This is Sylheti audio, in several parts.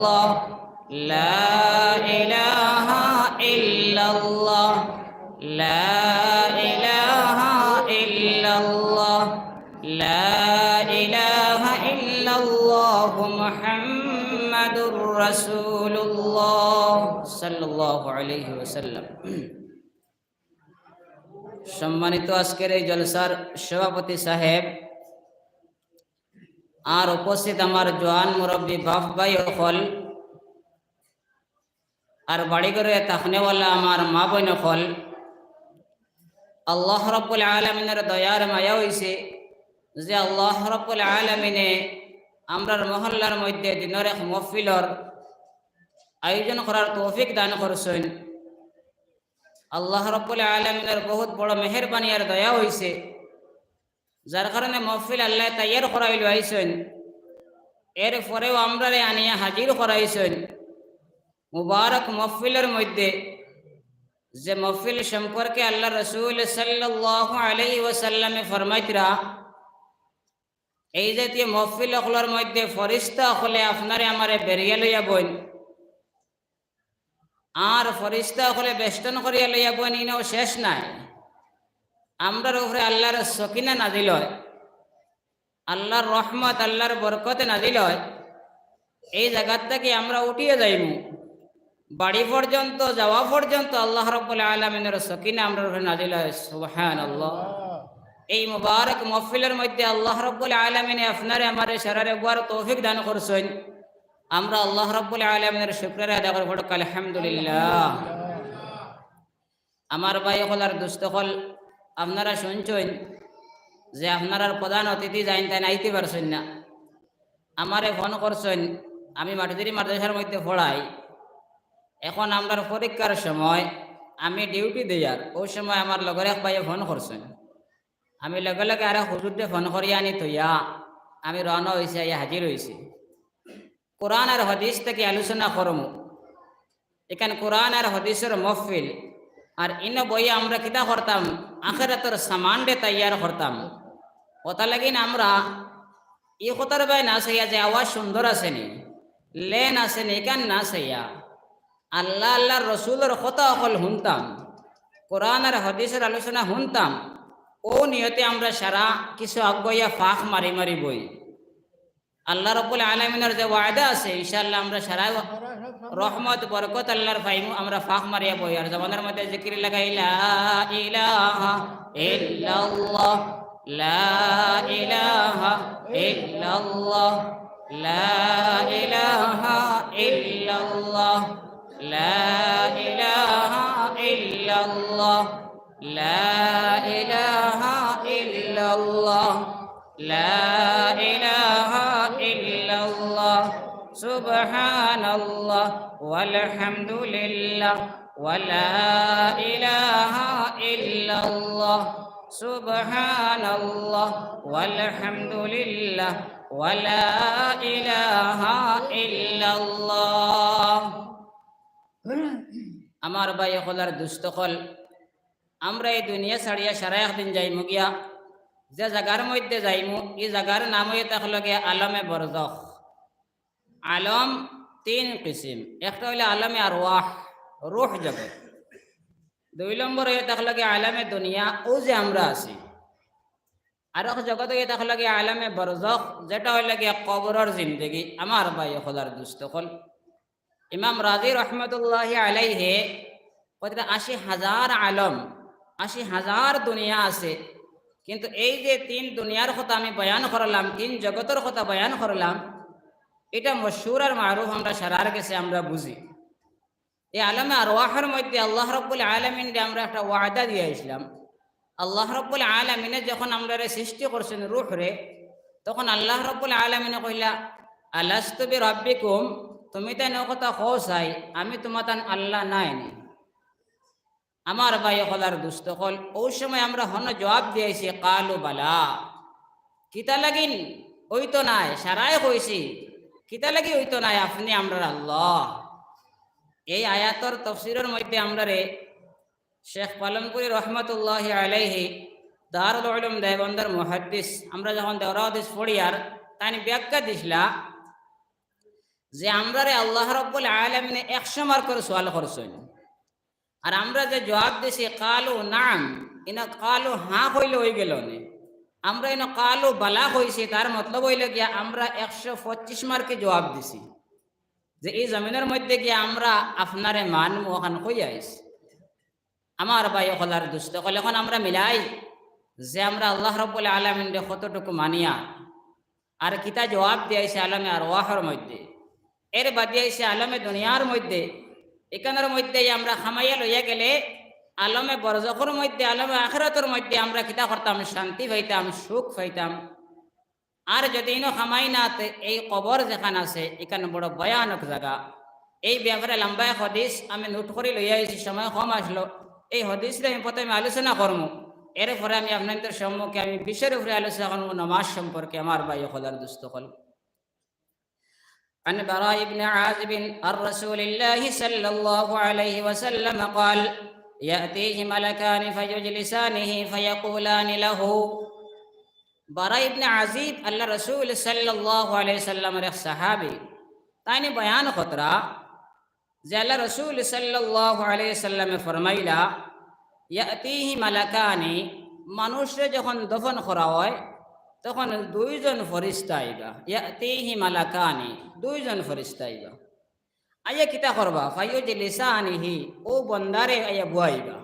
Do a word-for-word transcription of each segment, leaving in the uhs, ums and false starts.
الله، لا إله إلا الله، لا إله إلا الله، لا إله إلا الله، محمد رسول الله، صلى الله عليه وسلم। সম্মানিত আজকের এই জলসার সভাপতি সাহেব, আর উপস্থিত আমার জোয়ান মুরব্বী বাপ ভাই অকল, আর বাড়ি ঘরে থাকনেওয়ালা আমার মা বইন অকল, আল্লাহ রব্বুল আলামিনের দয়ার মায়া অইছে যে আল্লাহ রব্বুল আলামিনে আমরার মহল্লার মধ্যে দিনর এক মহফিলর আয়োজন করার তৌফিক দান করছইন। আল্লাহ রব্বুল আলামিনের বহুত বড় মেহেরবানি আর দয়া অইছে, যার কারণে মহফিল আল্লায় তৈয়ার করাইল আইছইন। এর পরেও আমরারে আনিয়া হাজির করাইছইন মুবারক মহফিলর মধ্যে, যে মহফিল সম্পর্কে আল্লার রসুল সাল্লাল্লাহু আলাইহি ওয়াসাল্লামে ফরমাইতরা, এই জাতীয় মহফিল অকলর মধ্যে ফরিস্তা অকলে আপনারে আমারে বেড়িয়া লইয়া বইন, আর ফরিস্তা অকলে বেষ্টন করিয়া লইয়া বইন, ইনেও শেষ নাই। আমরার উপরে আল্লার সকিনা নাজিল অয়, আল্লার রহমত, আল্লার বরকতে নাজিল অয়। এই জাগাত থাকি আমরা উঠিয়া যাইমু, বাড়ি পর্যন্ত যাওয়া পর্যন্ত আল্লাহ রব্বুল আলামিনের সকিনা আমরার উপরে নাজিল অয়। সুবহানাল্লাহ। এই মুবারক মহফিলর মধ্যে আল্লাহ রব্বুল আলামিনে আপনারে আমারে সারারে বওয়ার তৌফিক দান করছইন। আমরা আল্লাহ রব্বুল আলামিনের শুকরিয়া আদায় করি, পড়ুক আলহামদুলিল্লাহ। আমার ভাই অকল আর দুস্ত অকল, আপনারা শুনছইন যে আপনারার প্রধান অতিথি যাইন, তাইন আইতে পারছইন না। আমারে ফোন করছইন, আমি মাটিদিরি মাদ্রাসার মধ্যে পড়াই, এখন আমরার পরীক্ষার সময়, আমি ডিউটি দেইয়ার, অউ সময় আমার লগর এক ভাইয়ে ফোন করছইন। আমি লগে লগে আরেক হুজুররে ফোন করিয়া আনি থইয়া আমি রওনা অইছি, আইয়া হাজির অইছি। কোরআন আর হাদিস থাকি আলোচনা করমু। ইখান কোরআন আর হাদিসর মহফিল, আর ইনো বইয়া আমরা কিতা করতাম? আখেরাতর সামানরে তৈয়ার করতাম। অতার লাগিন আমরা ই কথার বায় না চাইয়া যে আওয়াজ সুন্দর আছে নি, লেন আছে নি, ইখান না চাইয়া আল্লাহ, আল্লার রসুলর কথা অকল হুনতাম, কোরআন আর হাদিসর আলোচনা হুনতাম, অউ নিয়তে আমরা সারা কিছু আগুয়াইয়া ফাঁক মারি মারি বই। আল্লাহ রব্বুল আলামিনর যে ওয়াদা আছে, ইনশাআল্লাহ আমরা সারা রহমত বরকত আল্লার পাইমু। আমরা ফাঁক মারিয়া বই, আর জবানর মধ্যে জিকির লাগাই, লা ইলাহা ইল্লাল্লাহ, লা ইলাহা ইল্লাল্লাহ, লা ইলাহা ইল্লাল্লাহ, লা ইলাহা ইল্লাল্লাহ, লা ইলাহা ইল্লাল্লাহ, লা ইলাহা ইল্লাল্লাহ, সুবহানাল্লাহ, ওয়ালহামদুলিল্লাহ, ওয়ালা ইলাহা ইল্লাল্লাহ, সুবহানাল্লাহ, ওয়ালহামদুলিল্লাহ, ওয়ালা ইলাহা ইল্লাল্লাহ। আমার ভাই অকল আর দুস্ত অকল, আমরা এই দুনিয়া ছাড়িয়া সারা একদিন যাইমু গিয়া। যে জাগার মধ্যে যাইমু, ই জাগার নাম অইয়া থাকলো গিয়া আলমে বরজখ। আলম তিন কিসিম, একটা অইলো আলমে আরওয়াহ, রুহ জগত, দুই নম্বর অইয়া থাকলো গিয়া আলমে দুনিয়া, অউ যে আমরা আছি। আরক জগত অইয়া থাকলো গিয়া আলমে বরজখ, যেটা অইলো গিয়া কবরর জিন্দেগি। আমার ভাই অকল আর দুস্ত অকল, ইমাম রাজি রহমতুল্লাহি আলাইহে কইতরা, আশি হাজার আলম, আশি হাজার দুনিয়া আছে, কিন্তু এই যে তিন দুনিয়ার কথা আমি বয়ান করলাম, তিন জগতর কথা বয়ান করলাম, ইটা মশহুর আর মারুফ, আমরা সারার গেছে আমরা বুঝি। এই আলমে আরওয়াহর মধ্যে আল্লাহ রব্বুল আলামিনরে আমরা একটা ওয়াদা দিয়া আইছলাম। আল্লাহ রব্বুল আলামিনে যখন আমরারে সৃষ্টি করছইন রুহরে, তখন আল্লাহ রব্বুল আলামিনে কইলা, "আলাস্তু বিরাব্বিকুম, তুমি তাইন অউ কথা কও চাই, আমি তুমাতান আল্লাহ নায় নি?" আমার ভাই অকল আর দুস্ত অকল, অউ সময় আমরা হনো জবাব দিয়াইছি, "কালু বালা।" কিতা লাগিন অইতো নায়, সারায় কইছি, কিতা লাগি অইতো নায়, আপনে আমরার আল্লাহ। এই আয়াতর তফসিরর মধ্যে আমরারে শেখ পালনপুরী রহমতুল্লাহি আলাইহি, দারুল উলুম দেওবন্দর মুহাদ্দিস, আমরা যখন দেওরা হাদিস পড়িয়ার, তাইন ব্যাখ্যা দিছলা, যে আমরারে আল্লাহ রব্বুল আলামিনে একশো মার্কর সওয়াল করছইন, আর আমরা যে জবাব দিছি কালু নাম, ইনো কালু হ্যাঁ কইলে অইগেলো নে। আমরা ইনো কালু বালা কইছি, তার মতলব অইলো গিয়া আমরা একশো পঁচিশ মার্কে জবাব দিছি যে ই জমিনর মধ্যে গিয়া আমরা আপনারে মানমু, অখান কইয়া আইছি। আমার ভাই অকল আর দুস্ত অকল, অখন আমরা মিলাই যে আমরা আল্লাহ রব্বুল আলামিনরে কতটুকু মানিয়ার, আর কিতা জবাব দিয়া আইছে আলমে আরওয়াহর মধ্যে, এর বাদে আইছে আলমে দুনিয়ার মধ্যে। ইখানর মধ্যে আমরা কামাইয়া লইয়া গেলে আলমে বরজখর মধ্যে, আলমে আখিরাতর মধ্যে আমরা কিতা করতাম? শান্তি পাইতাম, সুখ পাইতাম। আর যদি ইনো কামাই না, তে এই কবর যেখান আছে, ইখান বড় ভয়ানক জাগা। এই ব্যাপারে লম্বা এক হাদিস আমি নোট করি লইয়া আইছি, সময় কম আসলো। এই হাদিসরে আমি প্রথমে আলোচনা করমু, এরপরে আমি আপনাদের সম্মুখে আমি বিষয়ের উপরে আলোচনা করমু, নামাজ সম্পর্কে, আমার ভাই অকল আর দুস্ত অকল। عن براء بن عازب عن رسول الله صلى الله عليه وسلم قال: يأتيه ملكان فيجلسانه فيقولان له. বারা ইবনে আজিব, আল্লাহ রসুল সাল্লাল্লাহু আলাইহি সাল্লামর এক সাহাবী, তাইনে বয়ান করতরা যে আল্লাহ রসুল সাল্লাল্লাহু আলাইহি সাল্লামে ফরমাইলা, ইয়াতিহি মালাকানি, মানুষরে যখন দফন করা হয়, তখন দুইজন ফরিস্তা আইবা। ইয়াতিহি মালাকানি, দুইজন ফরিস্তা আইবা। আইয়া কিতা করবা? ফায়ুজলিসানিহি, অউ বন্দারে আইয়া বওয়াইবা।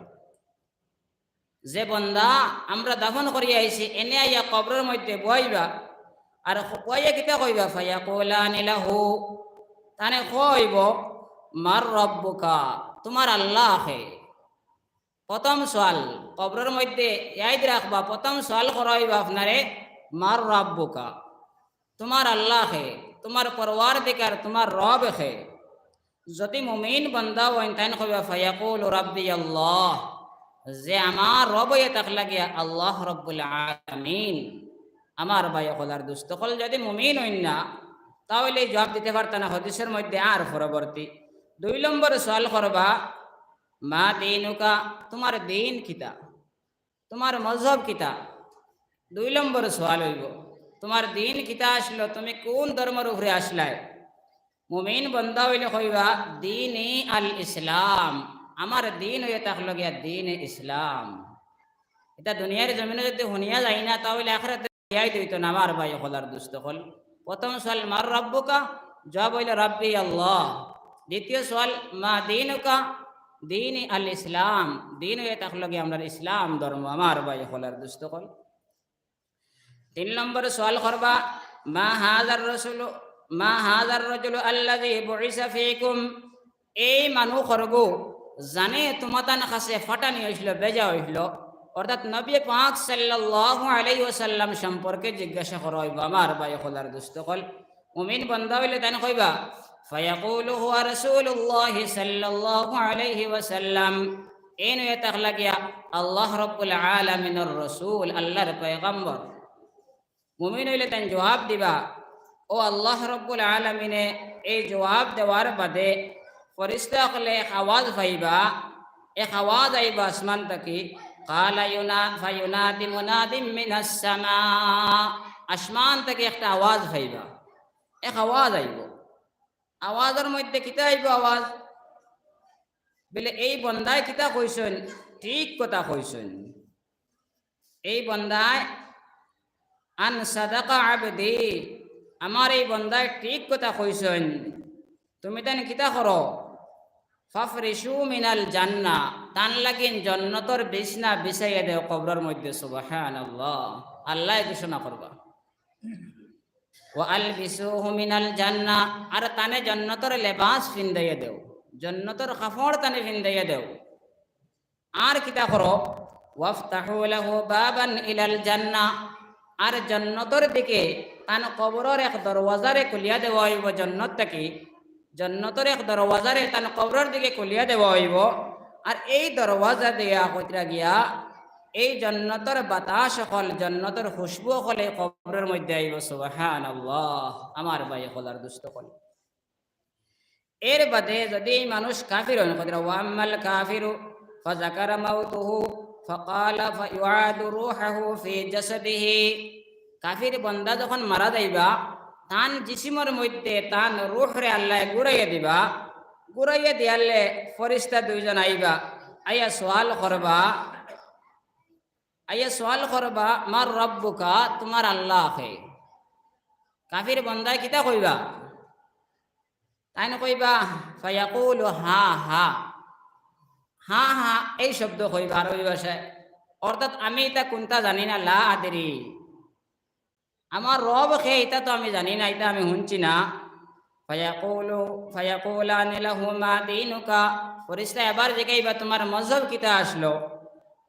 যে বন্দা আমরা দাফন করিয়া আইছি, এনে আইয়া কবরর মধ্যে বওয়াইবা। আর বওয়াইয়া কিতা কইবা? ফায়াকুলানি লাহু, তানে কইবো, মান রাব্বুকা, তুমার আল্লাহ কে? প্রথম সওয়াল, কবরর মধ্যে ইয়াদ রাখবা, প্রথম সওয়াল করা অইবো আপনারে, মান রাব্বুকা, তুমার আল্লাহ কে, তুমার পরওয়ারদিগার, তুমার রব কে? যদি মুমিন বন্দা অইন, তাইন কইবা, ফায়াকুলু রাব্বি আল্লাহ, যে আমার রব অইয়া থাকলা গিয়া আল্লাহ রব্বুল আলামিন। আমার ভাই অকল আর দুস্ত অকল, যদি মুমিন অইন না, তাহলে জবাব দিতে পারতা না। হাদিসর মধ্যে আর পরবর্তী দুই নম্বর সওয়াল করবা, মা দীনুকা, তুমার দ্বীন কিতা? তুমার মজহব কিতা? দুই নম্বর সওয়াল অইবো, তুমার দ্বীন কিতা আছলো? তুমি কুন ধর্মর উপরে আছলায়? মুমিন বন্দা অইলে কইবা, দীনি আল ইসলাম, আমার দ্বীন অইয়া থাকলো গিয়া দ্বীনে ইসলাম। ইটা দুনিয়ার জমিনো যদি হুনিয়া যায় না, তাহলে আখিরাতে ইয়াদ অইতো না, আমার ভাই অকল আর দুস্ত অকল। প্রথম সওয়াল, মান রাব্বুকা? জবাব অইলো, রাব্বি আল্লাহ। দ্বিতীয় সওয়াল, মা দীনুকা? দীনি আল ইসলাম, দ্বীন অইয়া থাকলো গিয়া আমরার ইসলাম ধর্ম, আমার ভাই অকল আর দুস্ত অকল। তিন নম্বর সওয়াল করবা, মা হাযার রাসূলু, মা হাযার রাজুলু আল্লাযী বুইসা ফীকুম, এই মানুষ অকলগু যানে তুমাতান কাছে পাঠানি অইছিল, বেজা অইছিল, অর্থাৎ নবী পাক সাল্লাল্লাহু আলাইহি ওয়াসাল্লাম সম্পর্কে জিজ্ঞাসা করা অইবো, আমার ভাই অকল আর দুস্ত অকল। মুমিন বন্দা অইলে তাইন কইবা, ফায়াকুলু হুয়া রাসূলুল্লাহি সাল্লাল্লাহু আলাইহি ওয়াসাল্লাম, এইন অইয়া থাকলা গিয়া আল্লাহ রব্বুল আলামিনর রসুল, আল্লাহর পয়গম্বর। মুমিন অইলে তাইন জবাব দিবা, ও আল্লাহ রব্বুল আলামিনে। এই জবাব দেওয়ার বাদে ফিরিস্তা অকলে এক আওয়াজ পাইবা, এক আওয়াজ আইবা আসমান থাকি, কালা ইউনা-, ফায়ুনাদি মুনাদিম মিনাস সামা, আসমান থাকি একটা আওয়াজ পাইবা, এক আওয়াজ আইবো। আওয়াজর মধ্যে কিতা আইবো আওয়াজ? বলে, এই বন্দায় কিতা কইছইন? ঠিক কথা কইছইন। এই বন্দায়, আন সাদাকা আবদি, আমার এই বন্দায় ঠিক কথা কইছইন। তুমি তাইন কিতা করো? ফাফরিশু মিনাল জান্নাহ, তান লাগিন জন্নতর বিছনা বিছাইয়া দেও কবরর মধ্যে। সুবহানাল্লাহ, আল্লায় ঘোষণা করবা। ওয়া আলবিসুহু মিনাল জান্নাহ, আর তানে জন্নতর লেবাস ফিন্দাইয়া দেও, জন্নতর কাপড় তানে ফিন্দাইয়া দেও। আর কিতা করো? ওয়াফতাহু লাহু বাবান ইলাল জান্নাহ, আর জন্নতর দিকে তান কবরর এক দরওয়াজারে খুলিয়া দেওয়া অইবো জন্নত থাকি, জন্নতর এক দরওয়াজারে তান কবরর দিকে খুলিয়া দেওয়া অইবো। আর এই দরওয়াজা দিয়া কইতরা গিয়া এই জন্নতর বাতাস অকল, জন্নতর খুশবু অকল এই কবরর মধ্যে আইবো। সুবহানাল্লাহ, আমার ভাই অকল আর দুস্ত অকল। এর বাদে যদি এই মানুষ কাফির অইন, কইতরা, ওয়া আম্মাল কাফিরু ফাযাকারা মাউতাহু ফাকালা ফায়ুআদু রূহুহু ফি জাসাদিহি, কাফির বন্দা যখন মারা যাইবা, তান জিসিমর মধ্যে তান রুহরে আল্লায় ঘুরাইয়া দিবা। ঘুরাইয়া দিয়ারলে ফিরিস্তা দুইজন আইবা, আইয়া সওয়াল করবা, আইয়া সওয়াল করবা, "মার রব্বুকা, তুমার আল্লাহ কে?" কাফির বন্দায় কিতা কইবা? তাইন কইবা, "ফায়াকুলু হা হা।" হা হা, এই শব্দ কইবা আরবি ভাষায়। অর্থাৎ, "আমি ইতা কুন্তা জানি না, লা আদরি।" আমার রব কে, ইতা তো আমি জানি না, ইতা আমি হুনছি না। ফায়াকুলু, ফায়াকুলানি লাহু মা দীনুকা, ফিরিস্তা আবার জিগাইবা, "তুমার মজহব কিতা আছলো?"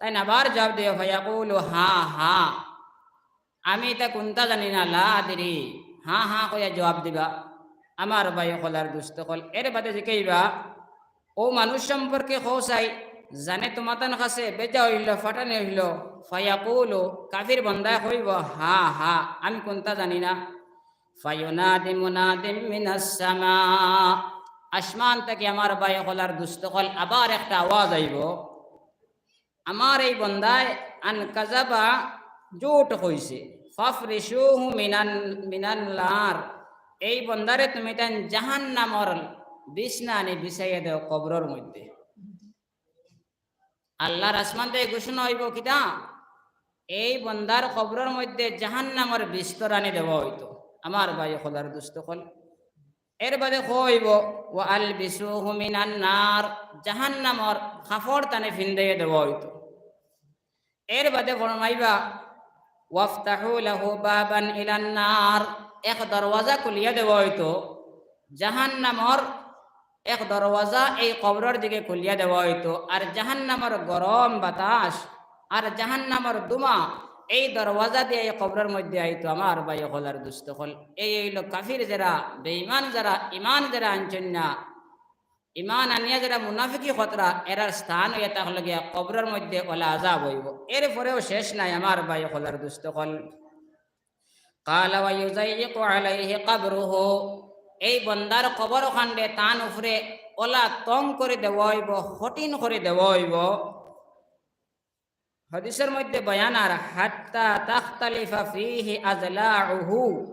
তাইন আবার জবাব দিবা, ফায়াকুলু হা হা, "আমি ইতা কুন্তা জানি না, লা আদরি।" হা হা কইয়া জবাব দিবা। আমার ভাই অকল আর দুস্ত অকল, এর বাদে জিগাইবা, "ও মানুষ সম্পর্কে কও চাই, জানে তুমাতান কাছে বেজা অইলো, ফাটানি অইলো।" ফায়াকুলু, কাফির বন্দায় কইবো, "হা হা, আমি কুন্তা জানি না।" ফায়ুনাদি মুনাদিম মিনাস সামা, আসমান থাকি আমার ভাই অকল আর দুস্ত অকল আবার একটা আওয়াজ আইবো, "আমার এই বন্দায় আন কাযাবা, জুট কইছে, ফাফরিশুহু মিনান, মিনান নার, এই বন্দারে তুমিতাইন জাহান্নামর বিছনা আনি বিছাইয়া দেও কবরর মধ্যে।" আল্লাহর আসমান থাকি ঘোষণা অইবো কিতা? এই বন্দার কবরর মধ্যে জাহান্নামর বিস্তর আনি দেওয়া অইতো। আমার ভাই অকল আর দুস্ত অকল, এর বাদে কইবো, "ওয়া আলবিসুহু মিনান নার", জাহান্নামর কাপড় তানে ফিন্দাইয়া দেওয়া অইতো। এর বাদে ফরমাইবা, "ওয়াফতাহু লাহু বাবান ইলান নার", এক দরওয়াজা খুলিয়া দেওয়া অইতো, জাহান্নামর এক দরওয়াজা এই কবরর দিকে খুলিয়া দেওয়া অইতো, আর জাহান্নামর গরম বাতাস আর জাহান্নামর ধুমা এই দরওয়াজা দিয়া এই কবরর মধ্যে আইতো। আমার ভাই অকল আর দুস্ত অকল, এই অইলো কাফির যেরা, বেঈমান যেরা, ইমান যেরা আনছইন না, ইমান আনিয়া যেরা মুনাফিকি করতরা, এরার স্থান অইয়া থাকলো গিয়া কবরর মধ্যে অলা আযাব অইবো। এর পরেও শেষ নাই আমার ভাই অকল আর দুস্ত অকল। কালা ওয়া ইউযাইয়িকু আলাইহি কবরুহু, এই বন্দার কবর খান্ডে তান উপরে অলা তং করি দেওয়া অইবো, কঠিন করি দেওয়া অইবো। হাদিসর মধ্যে বয়ান আর, "হাত্তা তাখতালিফা ফীহি আযলাউহু",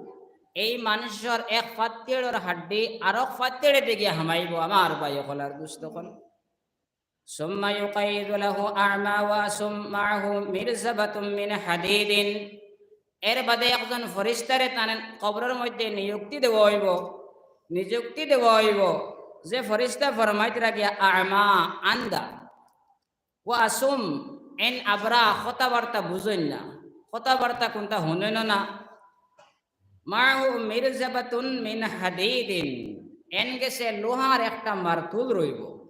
এই মানুষর এক ফাত্তিড়র হাড্ডি আরক ফাত্তিড়ে দি গিয়া হামাইবো। আমার ভাই অকল আর দুস্ত অকল, "সুম্মা ইউকাইযু লাহু আ'মা ওয়া সুম-, মা'আহু মিরজাবাতুম মিন হাদীদিন", এর বাদে একজন ফিরিস্তারে তান কবরর মধ্যে নিযুক্তি দেওয়া অইবো, নিযুক্তি দেওয়া অইবো, যে ফিরিস্তা ফরমাইতরা গিয়া আ'মা, আন্দা, ওয়া আসম, এন আবরা, কথাবার্তা বুঝইন না, কথাবার্তা কুন্তা হুনইন না। মা'আহু মিরজাবাতুন মিন হাদীদিন, এন গেছে লোহার একটা মারতুল রইবো।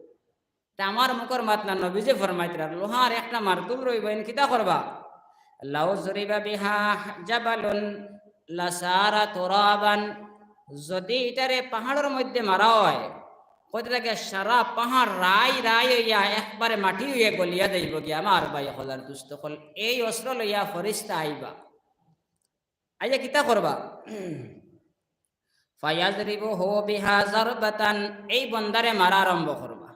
তে আমার মুখর মাত না, নবীজি ফরমাইতরা, লোহার একটা মারতুল রইবো, এন কিতা করবা? লাউ যুরিবা বিহা জাবালুন লাসারা তুরাবান, যদি ইটারে পাহাড়র মধ্যে মারা অয়, কইতরা গিয়া সারা পাহাড় রাই রাই অইয়া একবারে মাটি অইয়া গলিয়া যাইবো গিয়া। আমার ভাই অকল আর দুস্ত অকল, এই অস্ত্র লইয়া ফিরিস্তা আইবা। আইয়া কিতা করবা? ফায়াযরিবুহু বিহা যারবাতান, এই বন্দারে মারা আরম্ভ করবা।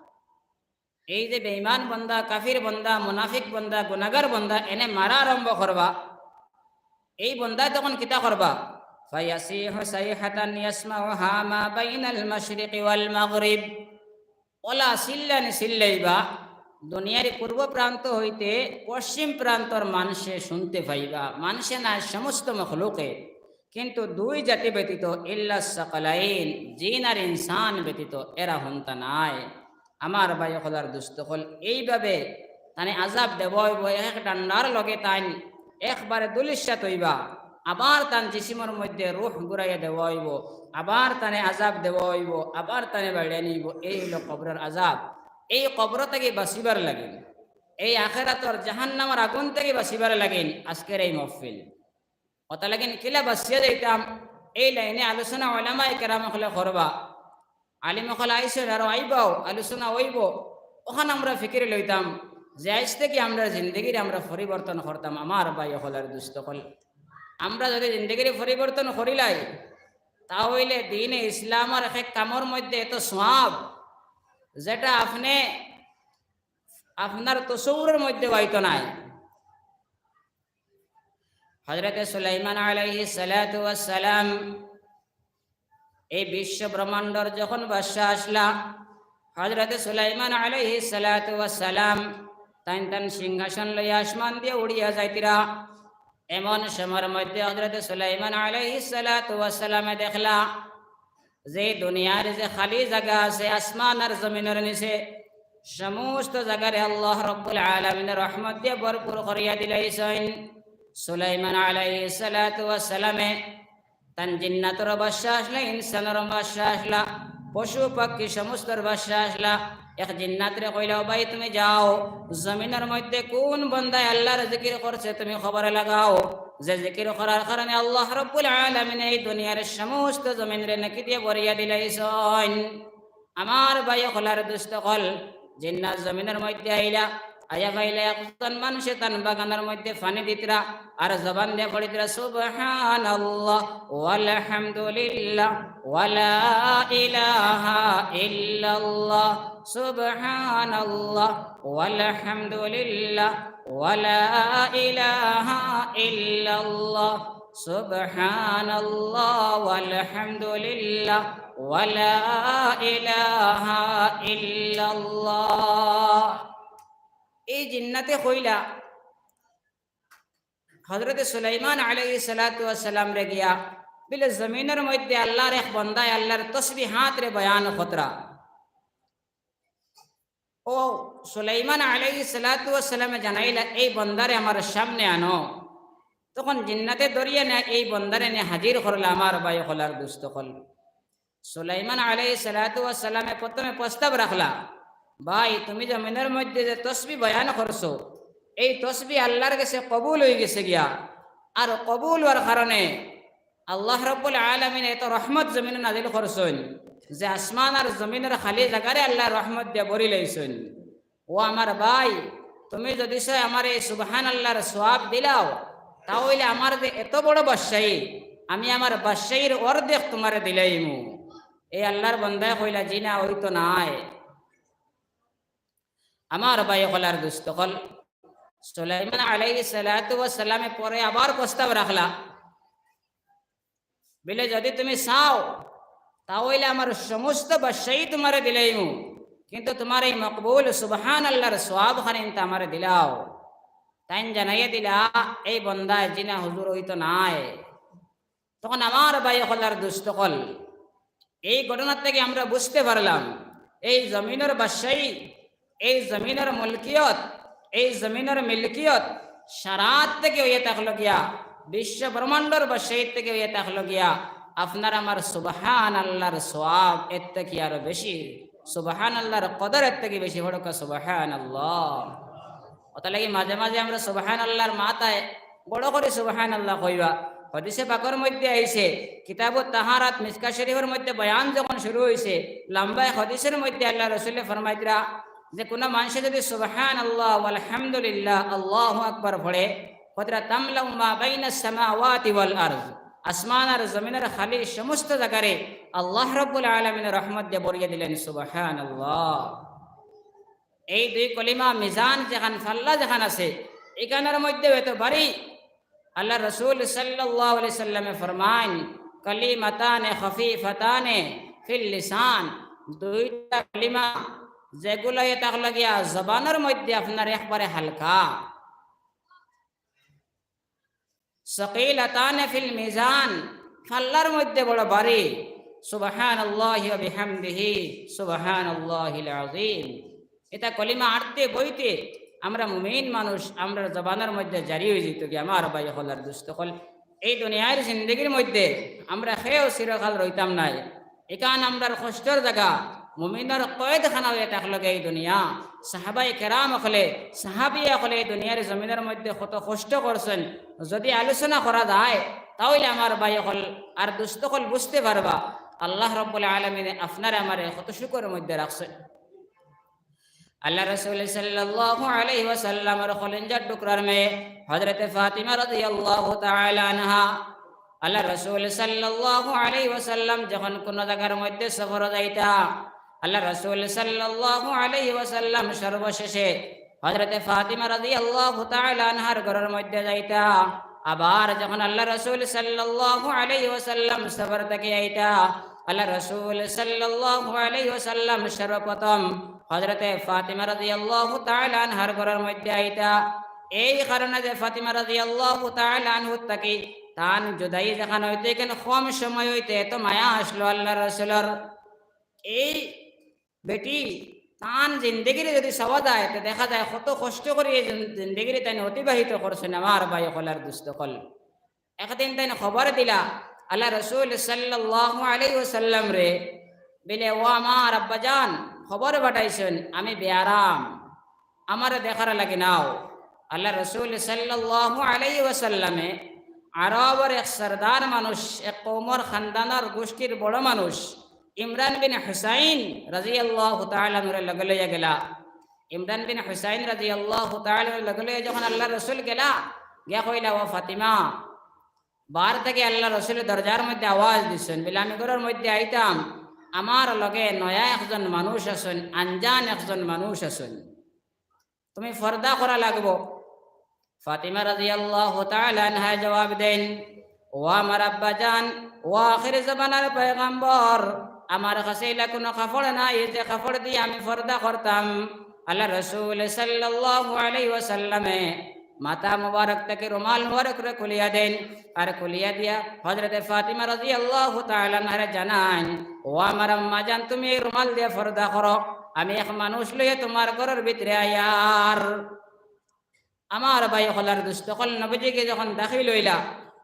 এই যে বেঈমান বন্দা, কাফির বন্দা, মুনাফিক বন্দা, গুনাগার বন্দা, এনে মারা আরম্ভ করবা। এই বন্দায় তখন কিতা করবা? ফায়াসিহু সাইহাতান ইয়াসমাউহা মা বাইনাল মাশরিকি ওয়াল মাগরিব। অলা চিল্লানি চিল্লাইবা, দুনিয়ার পূর্ব প্রান্ত হইতে পশ্চিম প্রান্তর মানষে শুনতে পাইবা, মানষে না, সমস্ত মখলুকে, কিন্তু দুই জাতি ব্যতীত, ইল্লা সাকালাইন, জিন আর ইনসান ব্যতীত, এরা হুনতা নায়। আমার ভাই অকল আর দুস্ত অকল, এইভাবে তানে আযাব দেওয়া অইবো, এক এক ডান্ডার লগে তাইন একবারে ধুলিস্যাৎ অইবা, আবার তান জিসিমর মধ্যে রুহ ঘুরাইয়া দেওয়া অইবো, আবার তানে আযাব দেওয়া অইবো, আবার তানে বাইড়ানি অইবো। এই অইলো কবরর আযাব। এই কবর থাকি বাঁচিবার লাগিন, এই আখেরাতর জাহান্নামর আগুন থাকি বাঁচিবার লাগিন আজকের এই মহফিল। অতা লাগিন কিলা বাঁচিয়া যাইতাম, এই লাইনে আলোচনা ওলামায়ে কেরাম অকলে করবা। আলিম অকল আইছইন, আরো আইবাও, আলোচনা অইবো। অখান আমরা ফিকিরে লইতাম যে আইজ থাকি আমরার জিন্দেগিরে আমরা পরিবর্তন করতাম। আমার ভাই অকল আর দুস্ত অকল, আমরা যদি জিন্দেগিরে পরিবর্তন করিলাই, তা অইলে দ্বীনে ইসলামর এক এক কামর মধ্যে এত সওয়াব, যেটা আপনে আপনার তসব্বুরর মধ্যে অইতো নায়। হযরতে সুলাইমান আলাইহিস সালাতু ওয়াস সালাম এই বিশ্ব ব্রহ্মাণ্ডর যখন বাদশা আসলা, হযরতে সুলাইমান আলাইহিস সালাতু ওয়াস সালাম তাইন তান সিংহাসন লইয়া আসমান দিয়া উড়িয়া যাইতরা। এমন সময়র মধ্যে হযরতে সুলাইমান আলাইহিস সালাতু ওয়াস সালামে দেখলা যে দুনিয়ার যে খালি জাগা আছে আসমান আর জমিনর নিচে, সমস্ত জাগারে আল্লাহ রব্বুল আলামিন রহমত দিয়া ভরপুর করিয়া দিলাইছইন। সুলাইমান আলাইহিস সালাতু ওয়াস সালামে তান জিন্নাতর বাদশা আসলা, ইনসানর বাদশা আসলা, পশু পাখি সমস্তর বাদশা আসলা। এক জিন্নাতরে কইলা, "ও ভাই, তুমি যাও, জমিনর মধ্যে কোন বন্দায় আল্লাহর জিকির করছে তুমি খবরে লাগাও, যে জিকির করার কারণে আল্লাহ রব্বুল আলামিন এই দুনিয়ার সমস্ত জমিনরে নেকি দিয়া ভরিয়া দিলাইছইন।" আমার ভাই অকল আর দুস্ত অকল, জিন্নাত জমিনর মধ্যে আইলা, আইয়া পাইলা একজন মানুষে তান বাগানর মধ্যে পানি দিতরা, আর জবান দিয়া পড়িতরা, "সুবহানাল্লাহ, ওয়ালহামদুলিল্লাহ, ওয়ালা ইলাহা ইল্লাল্লাহ, সুবহানাল্লাহ, ওয়ালহামদুলিল্লাহ, ওয়ালা ইলাহা ইল্লাল্লাহ।" সুবহানাল্লাহ ওয়ালহামদুলিল্লাহ ওয়ালা ইলাহা ইল্লাল্লাহ। এই জিন্নাতে কইলা, হযরতে সুলাইমান আলাইহিস সালাতু ওয়াস সালামরে গিয়া, বিলে জমিনর মধ্যে আল্লাহর এক বন্দায় আল্লাহর তসবিহাতরে বয়ান করতরা। ও সুলাইমান আলাইহিস সালাতু ওয়াস সালামে জানাইলা, "এই বন্দারে আমার সামনে আনো।" তখন জিন্নাতে ধরিয়া নিয়া এই বন্দারে নিয়া হাজির করলা, আমার ভাই অকল আর দুস্ত অকল। সুলাইমান আলাইহিস সালাতু ওয়াস সালামে প্রথমে প্রস্তাব রাখলা, "ভাই, তুমি জমিনর মধ্যে যে তসবি বয়ান করছো, এই তসবি আল্লাহর গেছে কবুল অইগেছে গিয়া, আর কবুল অওয়ার কারণে আল্লাহ রব্বুল আলামিন এত রহমত জমিনো নাজিল করছইন যে আসমান আর জমিনর খালি জাগারে আল্লাহ রহমত দিয়া ভরিলাইছইন। ও আমার ভাই, তুমি যদি চাও আমারে এই সুবহানাল্লাহর সওয়াব দিলাও, তা অইলে আমার যে এত বড় বাদশাহী, আমি আমার বাদশাহীর অর্ধেক তুমারে দিলাইমু।" এই আল্লাহর বন্দায় কইলা, "জি না, অইতো নায়।" আমার ভাই অকল আর দুস্ত অকল, সুলাইমান আলাইহিস সালাতু ওয়াস সালামে পরে আবার প্রস্তাব রাখলা, বিলে, "যদি তুমি চাও, তা অইলে আমার সমস্ত বাদশাহী তুমারে দিলাইমু, কিন্তু তুমার এই মকবুল সুবহানাল্লাহর সওয়াব খানিনতা আমারে দিলাও।" তাইন জানাইয়া দিলা, "এই বন্দায়, জি না হুজুর, অইতো নায়।" তখন আমার ভাই অকল আর দুস্ত অকল, এই ঘটনা থাকি আমরা বুঝতে পারলাম, এই জমিনর বাদশাহী, এই জমিনর মুলকিয়ত, এই জমিনর মিলকিয়ত সারার থাকি অইয়া থাকলো গিয়া, বিশ্ব ব্রহ্মাণ্ডর বাদশাহীর থাকি অইয়া থাকলো গিয়া, আপনার আমার সুবহানাল্লাহর সওয়াব এর থাকি আরো বেশি, সুবহানাল্লাহর কদর এর থাকি বেশি। পড়উক্কা সুবহানাল্লাহ। অতার লাগি মাঝে মাঝে আমরা সুবহানাল্লাহর মাতটা বড় করি সুবহানাল্লাহ কইবা। হাদিসে পাকর মধ্যে আইছে, কিতাবুত তাহারাত মিসকাত শরীফর মধ্যে বয়ান যখন শুরু অইছে, লম্বা এক হাদিসর মধ্যে আল্লাহর রসুলে ফরমাইতরা যে কুনু মানষে যদি সুবহানাল্লাহ ওয়ালহামদুলিল্লাহ আল্লাহু আকবার পড়ে, কইতরা, "তামলাউ মা বাইনাস সামাওয়াতি ওয়াল আরদ", আসমান আর জমিনর খালি সমস্ত জাগারে আল্লাহ রাব্বুল আলামিন রহমত দিয়া ভরিয়া দিলাইন। সুবহানাল্লাহ। এই দুই কলিমা মিজান যেখান, পাল্লা যেখান আছে, ইখানর মধ্যে অইতো ভারী। আল্লাহর রসুল সাল্লাল্লাহু আলাইহি সাল্লামে ফরমাইন, "কালিমাতানে খাফিফাতানে ফিল লিসান", দুইটা কলিমা যেগুলা অইয়া থাকলো গিয়া জবানর মধ্যে আপনার একবারে হালকা, সাকিলাতানে ফিল মিজান, পাল্লার মধ্যে বড় ভারী। সুবহানাল্লাহি ওয়া বিহামদিহি, সুবহানাল্লাহিল আযীম। ইতা কলিমা আটতে বইতে আমরা মুমিন মানুষ, আমরার জবানর মধ্যে জারি অইযিতো গিয়া, আমার ভাই অকল আর দুস্ত অকল। এই দুনিয়ার জিন্দেগির মধ্যে আমরা কেউ চিরকাল রইতাম নায়। ইখান আমরার কষ্টর জাগা, মুমিনর কয়েদখানা অইয়া থাকলো গিয়া এই দুনিয়া। সাহাবায়ে কেরাম অকলে, সাহাবিয়া অকলে এই দুনিয়ার জমিনর মধ্যে কত কষ্ট করছইন, যদি আলোচনা করা যায়, তা অইলে আমার ভাই অকল আর দুস্ত অকল বুঝতে পারবা, আল্লাহ রাব্বুল আলামিনে আপনারে আমারে কত সুখর মধ্যে রাখছইন। আল্লাহর রসুল সাল্লাল্লাহু আলাইহি ওয়াসাল্লামর কলিজার টুকরার মেয়ে হযরতে ফাতিমা রাদিয়াল্লাহু তাআলা আনহা, আল্লাহর রসুল সাল্লাল্লাহু আলাইহি ওয়াসাল্লাম যখন কুনু জাগার মধ্যে সফরো যাইতা, আল্লাহর রসুল সাল্লাল্লাহু আলাইহি ওয়াসাল্লাম সর্বশেষে হযরতে ফাতিমা রাদিয়াল্লাহু তাআলা আনহার ঘরর মধ্যে যাইতা। আবার যখন আল্লাহর রসুল সাল্লাল্লাহু আলাইহি ওয়াসাল্লাম সফর থাকি আইতা, আল্লাহ রসুল সাল্লাল্লাহু আলাইহি ওয়াসাল্লাম সর্বপ্রথম হযরতে ফাতিমা রাদিয়াল্লাহু তাআলা আনহার ঘরর মধ্যে আইতা। এই কারণে যে ফাতিমা রাদিয়াল্লাহু তাআলা আনহু থাকি তান জুদাই যেখান অইতে, এখান কম সময় অইতে এত মায়া আসলো আল্লাহ রসুলর। এই বেটি তান জিন্দেগিরে যদি চাওয়া যায়, তে দেখা যায় কত কষ্ট করি এই জিন-, জিন্দেগিরে তাইন অতিবাহিত করছইন, আমার ভাই অকল আর দুস্ত অকল। একদিন তাইন খবর দিলা আল্লাহ রসুল সাল্লাল্লাহু আলাইহি ওয়াসাল্লামরে, বলে, "ও আমার আব্বাজান, খবর পাঠাইছইন, আমি বেয়ারাম, আমারে দেখার লাগি নাও।" আল্লাহ রসুল সাল্লাল্লাহু আলাইহি ওয়াসাল্লামে আরবর এক সর্দার মানুষ, এক কওমর খানদানর গোষ্ঠীর বড় মানুষ ইমরান বিন হুসাইন রাদিয়াল্লাহু তাআলা আনহুরে লগে লইয়া গেলা। ইমরান বিন হুসাইন রাদিয়াল্লাহু তাআলা আনহুরে লগে লইয়া যখন আল্লাহ রসুল গেলা, গিয়া কইলা, "ও ফাতিমা।" বার থাকি আল্লাহ রসুলে দরজার মধ্যে আওয়াজ দিছইন, বলে, "আমি ঘরর মধ্যে আইতাম, আমার লগে নয়া একজন মানুষ আছইন, আনজান একজন মানুষ আছইন, তুমি পর্দা করা লাগবো।" ফাতিমা রাদিয়াল্লাহু তাআলা আনহা জবাব দেন, "ও আমার আব্বাজান, ও আখির জমানার পয়গম্বর, আমার কাছে ইলা কুনু কাপড় নাই যে কাপড় দিয়া আমি পর্দা করতাম।" আল্লাহ রসুল সাল্লাল্লাহু আলাইহি ওয়াসাল্লামে মাথা মুবারক থাকি রুমাল মুবারকরে খুলিয়া দেন, আর খুলিয়া দিয়া হযরতে ফাতিমা রাদিয়াল্লাহু তাআলা আনহারে জানাইন, "ও আমার আম্মাজান, তুমি এই রুমাল দিয়া পর্দা করো, আমি এক মানুষ লইয়া তুমার ঘরর ভিতরে আইয়ার।" আমার ভাই অকল আর দুস্ত অকল, নবীজিকে যখন দাখিল অইলা,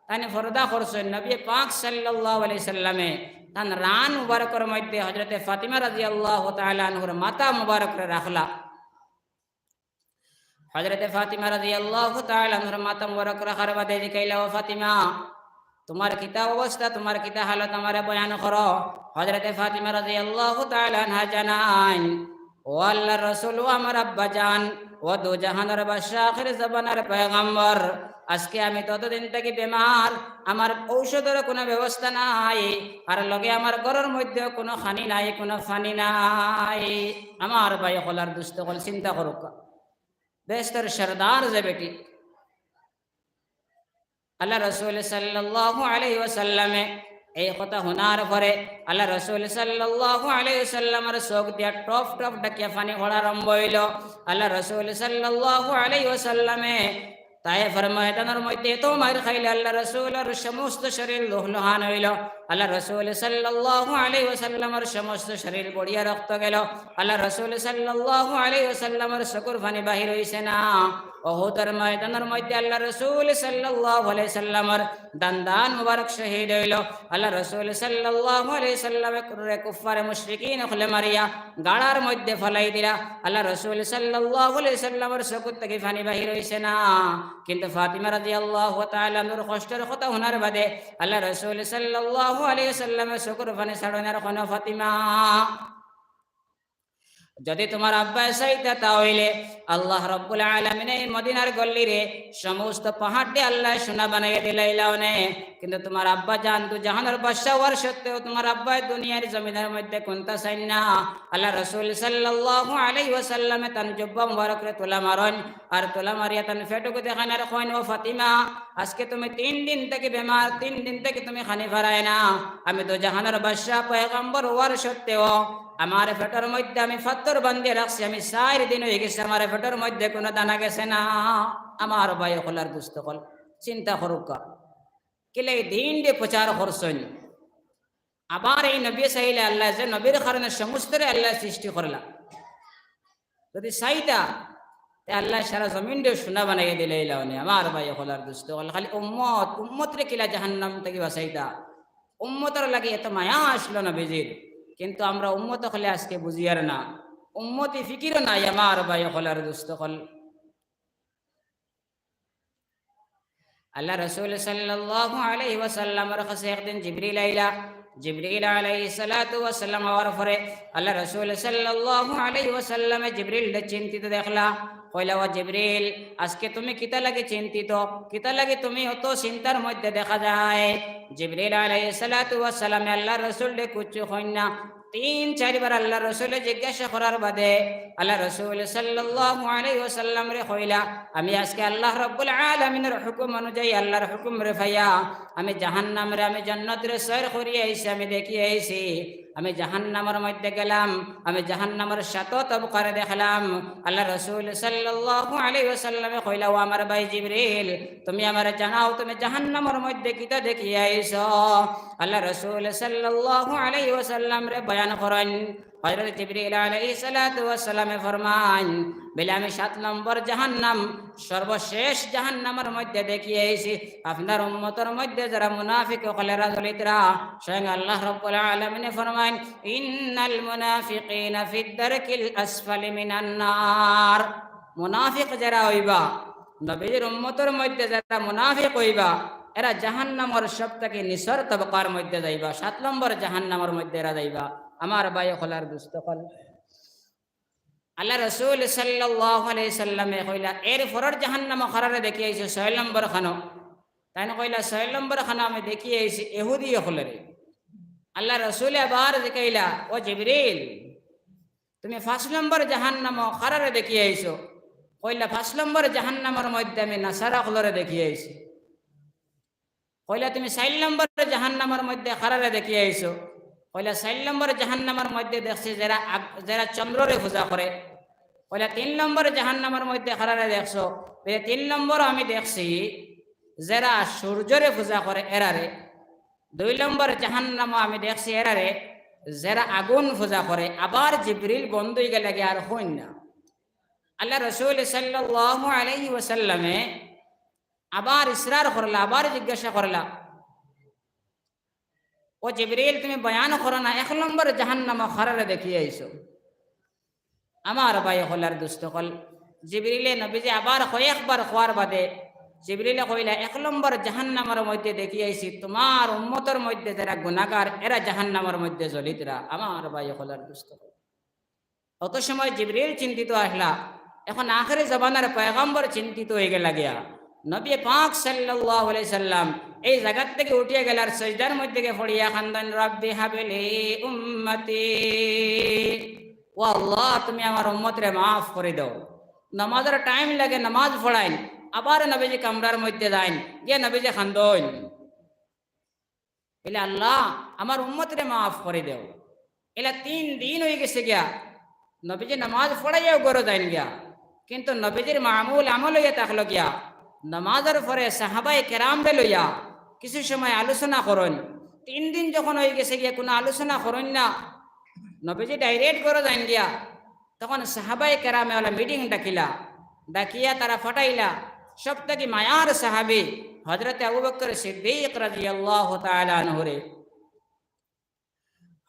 তাইন পর্দা করছইন, নবী পাক সাল্লাল্লাহু আলাইহি সাল্লামে তান রান মুবারকর মধ্যে হযরতে ফাতিমা রাদিয়াল্লাহু তাআলা আনহুর মাথা মুবারকরে রাখলা। হযরতে ফাতিমা রাদিয়াল্লাহু তাআলা আনহার মাথা মুবারক রাখার বাদে জিকাইলা, "ও ফাতিমা, তুমার কিতা অবস্থা, তুমার কিতা হালত আমারে বয়ান করো।" হযরতে ফাতিমা রাদিয়াল্লাহু তাআলা আনহা জানাইন, "ও আল্লাহর রাসূল, ও আমার আব্বাজান, ও দুজাহানর বাদশা, আখির জমানার পয়গম্বর, আজকে আমি ততদিন থাকি বেমার, আমার ঔষধর কুনু ব্যবস্থা নাই, আর লগে আমার ঘরর মধ্যে কুনু খানি নাই, কুনু পানি নাই।" আমার ভাই অকল আর দুস্ত অকল, চিন্তা করউক্কা। বেহেস্তর সর্দার যে বেটি। আল্লাহ রসুল সাল্লাল্লাহু আলাইহি ওয়াসাল্লামে এই কথা হুনার পরে আল্লাহ রসুল সাল্লাল্লাহু আলাইহি ওয়াসাল্লামর চউখ দিয়া টপ টপ ডাকিয়া পানি পড়া আরম্ভ অইলো। আল্লাহ রসুল সাল্লাল্লাহু আলাইহি ওয়াসাল্লামে তায়েফর ময়দানর মধ্যে এত মাইর খাইলা, আল্লাহ রসুলর সমস্ত শরীর লুহলুহান অইলো। আল্লাহ রসুল সাল্লাল্লাহু আলাইহি ওয়াসাল্লামর সমস্ত শরীর বড়িয়া রক্ত গেলো। আল্লাহ রসুল সাল্লাল্লাহু আলাইহি ওয়াসাল্লামর চকুর পানি বাহির অইছে না। উহুদর ময়দানর মধ্যে আল্লাহ রসুল সাল্লাল্লাহু আলাইহি ওয়াসাল্লামর দান্দান মুবারক শহীদ অইলো। আল্লাহ রসুল সাল্লাল্লাহু আলাইহি ওয়াসাল্লামে কুররে কুফফারে মুশরিকিন অকলে মারিয়া গাড়ার মধ্যে ফালাই দিলা। আল্লাহ রসুল সাল্লাল্লাহু আলাইহি ওয়াসাল্লামর চকুর থাকি পানি বাহির অইছে না। কিন্তু ফাতিমা রাদিয়াল্লাহু তাআলা আনহার কষ্টর কথা হুনার বাদে আল্লাহ রসুল সাল্লাল্লাহু আলাইহি ওয়াসাল্লামর চকুর পানি ছাড়ইন না। কইন, "ফাতিমা, যদি তুমার আব্বায় চাইতা তা অইলে আল্লাহ রব্বুল আলামিনে এই মদিনার গল্লিরে সমস্ত পাহাড় দিয়া আল্লায় সোনা বানাইয়া দিলাইলা অনে, কিন্তু তুমার আব্বাজান দুজাহানর বাদশা অওয়ার সত্ত্বেও তুমার আব্বায় দুনিয়ার জমিনর মধ্যে কুন্তা চাইন না।" আল্লাহ রসুল সাল্লাল্লাহু আলাইহি ওয়াসাল্লামে তান জুব্বা মুবারকরে তুলা মারইন, আর তুলা মারিয়া তান পেটগু দেখাইন আর কইন, "ও ফাতিমা, আজকে তুমি তিন দিন থাকি বেমার, তিন দিন থাকি তুমি খানি পারায় না। আমি দুজাহানর বাদশা পয়গম্বর অওয়ার সত্ত্বেও আমার পেটর মধ্যে আমি পাথর বান্ধিয়া রাখছি, আমি চাইর দিন অইগেছে, আমার পেটর মধ্যে কুনু দানা গেছে না।" আমার ভাই অকল আর দুস্ত অকল, চিন্তা করউক্কা। কিলা এই দিনরে প্রচার করছইন। আবার এই নবী চাইলে আল্লায় যে নবীর কারণে সমস্তরে আল্লায় সৃষ্টি করলা। যদি চাইতা, তে আল্লায় সারা জমিনরে সোনা বানাইয়া দিলাইলা অনে। আমার ভাই অকল আর দুস্ত অকল, খালি উম্মত, উম্মতরে কিলা জাহান্নাম থাকি বাঁচাইতা। উম্মতর লাগি এত মায়া আসলো নবীজির, কিন্তু আমরা উম্মত অকলে আজকে বুঝিয়ার না, উম্মতি ফিকিরও নাই। আমার ভাই অকল আর দুস্ত অকল, আল্লাহ রসুল সাল্লাল্লাহু আলাইহি ওয়াসাল্লামর কাছে একদিন জিবরিল আইলা। জিবরিল আলাইহিস সালাতু ওয়াস সালাম আওয়ার পরে আল্লাহ রসুল সাল্লাল্লাহু আলাইহি ওয়াসাল্লামে জিবরিলরে চিন্তিত দেখলা। কইলা, "ও জিবরিল, আজকে তুমি কিতা লাগি চিন্তিত? কিতা লাগি তুমি অত চিন্তার মধ্যে দেখা যায়?" জিবরিল আলাইহিস সালাতু ওয়াস সালামে আল্লাহ রসুলরে কুচ্ছু কইন না। তিন চাইরবার আল্লার রসুলে জিজ্ঞাসা করার বাদে আল্লার রসুল সাল্লাল্লাহু আলাইহি ওয়াসাল্লামরে কইলা, "আমি আজকে আল্লাহ রাব্বুল আলামিনর হুকুম অনুযায়ী, আল্লার হুকুমরে পাইয়া আমি জাহান্নামরে, আমি জান্নাতরে সৈর করি আইছি, আমি দেখি আইছি।" আমি জাহান্নামর মধ্যে গেলাম, আমি জাহান্নামর সাত তবকারে দেখলাম। আল্লার রসুল সাল্লাল্লাহু আলাইহি ওয়াসাল্লামে কইলা, "ও আমার ভাই জিবরিল, তুমি আমারে জানাও, তুমি জাহান্নামর মধ্যে কিতা দেখি আইছো?" আল্লার রসুল সাল্লাল্লাহু আলাইহি ওয়াসাল্লামরে বয়ান করইন। হযরত জিবরিল আলাইহিস সালাতু ওয়াস সালামে ফরমাইন, বলে, "আমি সাত নম্বর জাহান্নাম, সর্বশেষ জাহান্নামর মধ্যে দেখি আইছি, আপনার উম্মতর মধ্যে যারা মুনাফিক অকল এরা জ্বলিতরা।" স্বয়ং আল্লাহ রাব্বুল আলামিনে ফরমাইন, "ইন্নাল মুনাফিকিনা ফিদ দারকিল আসফালি মিনান নার।" মুনাফিক যারা অইবা, নবীজির উম্মতর মধ্যে যারা মুনাফিক অইবা, এরা জাহান্নামর সব থাকি নিচর তবকার মধ্যে যাইবা, সাত নম্বর জাহান্নামর মধ্যে এরা যাইবা। আমার ভাই অকল আর দুস্ত অকল, আল্লার রসুল সাল্লাল্লাহু আলাইহি সাল্লামে কইলা, "এর পরর জাহান্নামো কারারে দেখি আইছো?" ছয় নম্বর খানো। তাইন কইলা, "ছয় নম্বর খানো আমি দেখি আইছি ইহুদি অকলরে।" আল্লার রসুলে আবার জিকাইলা, "ও জিবরিল, তুমি পাঁচ নম্বর জাহান্নামো কারারে দেখি আইছো?" কইলা, "পাঁচ নম্বর জাহান্নামর মধ্যে আমি নাসারা অকলরে দেখি আইছি।" কইলা, "তুমি চাইর নম্বর জাহান্নামর মধ্যে কারারে দেখি আইছো?" কইলা, "চাইর নম্বর জাহান্নামর মধ্যে দেখছি যারা আগ-, যারা চন্দ্ররে পূজা করে।" কইলা, "তিন নম্বর জাহান্নামর মধ্যে কারারে দেখছো?" বলে, "তিন নম্বর আমি দেখছি যারা সূর্যরে পূজা করে এরারে। দুই নম্বর জাহান্নামো আমি দেখছি এরারে যারা আগুন পূজা করে।" আবার জিবরিল বন্ধ অইগেলা গিয়া, আর কইন না। আল্লার রসুল সাল্লাল্লাহু আলাইহি ওয়াসাল্লামে আবার ইসরার করলা, আবার জিজ্ঞাসা করলা, "ও জিবরিল, তুমি বয়ান করো না, এক নম্বর জাহান্নামো কারারে দেখি আইছো?" আমার ভাই অকল আর দুস্ত অকল, জিবরিলে নবীজি আবার কয়েকবার কওয়ার বাদে জিবরিলে কইলা, "এক নম্বর জাহান্নামর মধ্যে দেখি আইছি, তোমার উম্মতর মধ্যে যারা গুনাগার, এরা জাহান্নামর মধ্যে জ্বলিতরা।" আমার ভাই অকল আর দুস্ত অকল, অত সময় জিবরিল চিন্তিত আছলা, এখন আখেরি জমানার পয়গম্বর চিন্তিত অইগেলা গিয়া। নবী পাক সাল্লাল্লাহু আলাইহি সাল্লাম এই জাগার থাকি উঠিয়া গেলা আর সজদার মধ্যে গিয়া পড়িয়া কান্দইন, "রব্বি হাবলি উম্মতি।" "ও আল্লাহ, তুমি আমার উম্মতরে মাফ করি দেও।" নামাজর টাইম লাগে, নামাজ পড়াইন, আবার নবীজি কামরার মধ্যে যাইন, গিয়া নবীজি কান্দইন। বলে, "আল্লাহ, আমার উম্মতরে মাফ করি দেও।" এলা তিন দিন অইগেছে গিয়া, নবীজি নামাজ পড়াইয়াও ঘরো যাইন গিয়া, কিন্তু নবীজির মামুল আমল অইয়া থাকলো গিয়া, নামাজর পরে সাহাবায়ে কেরামরে লইয়া কিছু সময় আলোচনা করইন। তিন দিন যখন অইগেছে গিয়া, কুনু আলোচনা করইন না, নবীজি direct ঘরো যাইন গিয়া। তখন সাহাবায়ে কেরামে অলা মিটিং ডাকিলা, ডাকিয়া তারা ফাটাইলা সব থাকি মায়ার সাহাবী হযরতে আবু বকর সিদ্দিক রাদিয়াল্লাহু তাআলা আনহুরে।